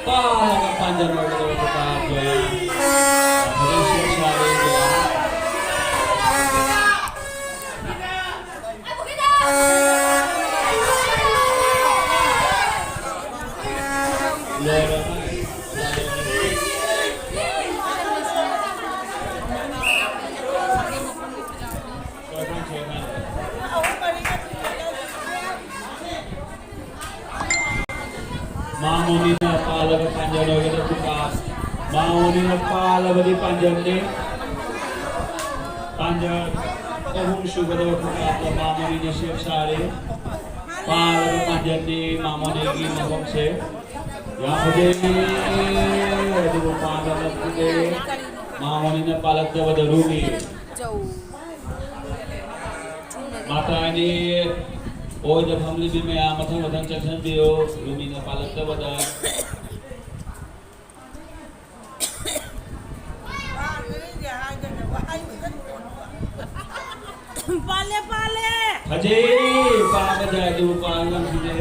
ꯄꯥꯜꯂꯒ ꯄꯥꯟꯖꯜ ꯑꯣꯏꯒꯗꯧꯕ ꯖꯣꯌꯥ꯫ ꯐꯖꯅ ꯁꯦꯝ ꯁꯥꯔꯦ ꯖꯣꯌꯥ꯫ ꯃꯥꯃꯣꯅꯤꯅ ꯄꯥꯜꯂꯒ ꯄꯥꯟꯖꯟ ꯑꯣꯏꯒꯗꯕ ꯈꯨꯀꯥꯞ꯫ ꯃꯥꯃꯣꯅꯤꯅ ꯄꯥꯜꯂꯕꯗꯤ ꯄꯥꯟꯖꯟꯅꯤ꯫ ꯄꯥꯟꯖꯟ ꯑꯍꯨꯝ ꯁꯨꯒꯗꯕ ꯈꯨꯀꯥꯞꯇ ꯃꯥꯃꯣꯅꯤꯅ ꯁꯦꯝ ꯁꯥꯔꯤ꯫ ꯄꯥꯜꯂꯕ ꯄꯥꯟꯖꯟꯅꯤ ꯃꯥꯃꯣꯅꯤꯒꯤ ꯃꯐꯝꯁꯦ꯫ ꯌꯥꯝ ꯐꯖꯩ꯫ ꯑꯗꯨꯕꯨ ꯄꯥꯟꯕ ꯅꯠꯇꯦ꯫ ꯃꯥꯃꯣꯅꯤꯅ ꯄꯥꯜꯂꯛꯇꯕꯗ ꯔꯨꯃꯤ꯫ ꯃꯇꯥꯏꯅꯤ ꯑꯣꯏꯗ ꯐꯝꯂꯤꯕꯤ ꯃꯌꯥꯝ ꯃꯊꯪ ꯃꯊꯪ ꯆꯪꯁꯤꯟꯕꯤꯌꯨ꯫ ꯔꯨꯃꯤꯅ ꯄꯥꯜꯂꯛꯇꯕꯗ꯫ ꯄꯥꯜꯂꯦ, ꯄꯥꯜꯂꯦ꯫ ꯐꯖꯩ, ꯄꯥꯕ ꯌꯥꯏ ꯑꯗꯨꯕꯨ ꯄꯥꯕ ꯉꯝꯈꯤꯗꯦ꯫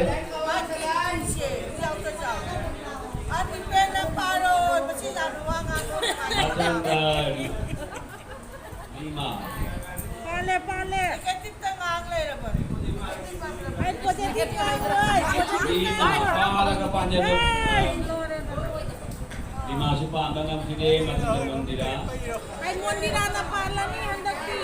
ꯃꯥꯒꯤ ꯂꯥꯏꯁꯦ ꯌꯥꯎꯗ ꯆꯥꯎ꯫ ꯑꯥꯔꯇꯤꯐꯦꯟꯅ ꯄꯥꯔꯣ, ꯃꯁꯤ ꯌꯥꯝꯅ ꯋꯥ ꯉꯥꯡꯕ ꯅꯨꯡꯉꯥꯏꯇꯦ꯫ ꯃꯊꯪꯗ ꯔꯤꯃꯥ꯫ ꯄꯥꯜꯂꯦ, ꯄꯥꯜꯂꯦ꯫ ꯅꯦꯒꯦꯇꯤꯞꯇ ꯉꯥꯡ ꯂꯩꯔꯕꯅꯤ꯫ ꯑꯩ ꯄꯣꯖꯤꯇꯤꯚ ꯉꯥꯡꯉꯣꯏ, ꯄꯣꯖꯤꯇꯤꯚ ꯔꯤꯃꯥ ꯉꯥꯡꯉꯣꯏ꯫ ꯄꯥꯜꯂꯒ ꯄꯥꯟꯖꯔꯣ꯫ ꯑꯩ ꯂꯣꯏꯔꯦ꯫ ꯏꯃꯥꯁꯨ ꯄꯥꯟꯕ ꯉꯝꯈꯤꯗꯦ, ꯃꯊꯪꯗ ꯃꯟꯗꯤꯔꯥ꯫ ꯑꯩ ꯃꯟꯗꯤꯔꯥꯅ ꯄꯥꯜꯂꯅꯤ ꯍꯟꯗꯛꯇꯤ꯫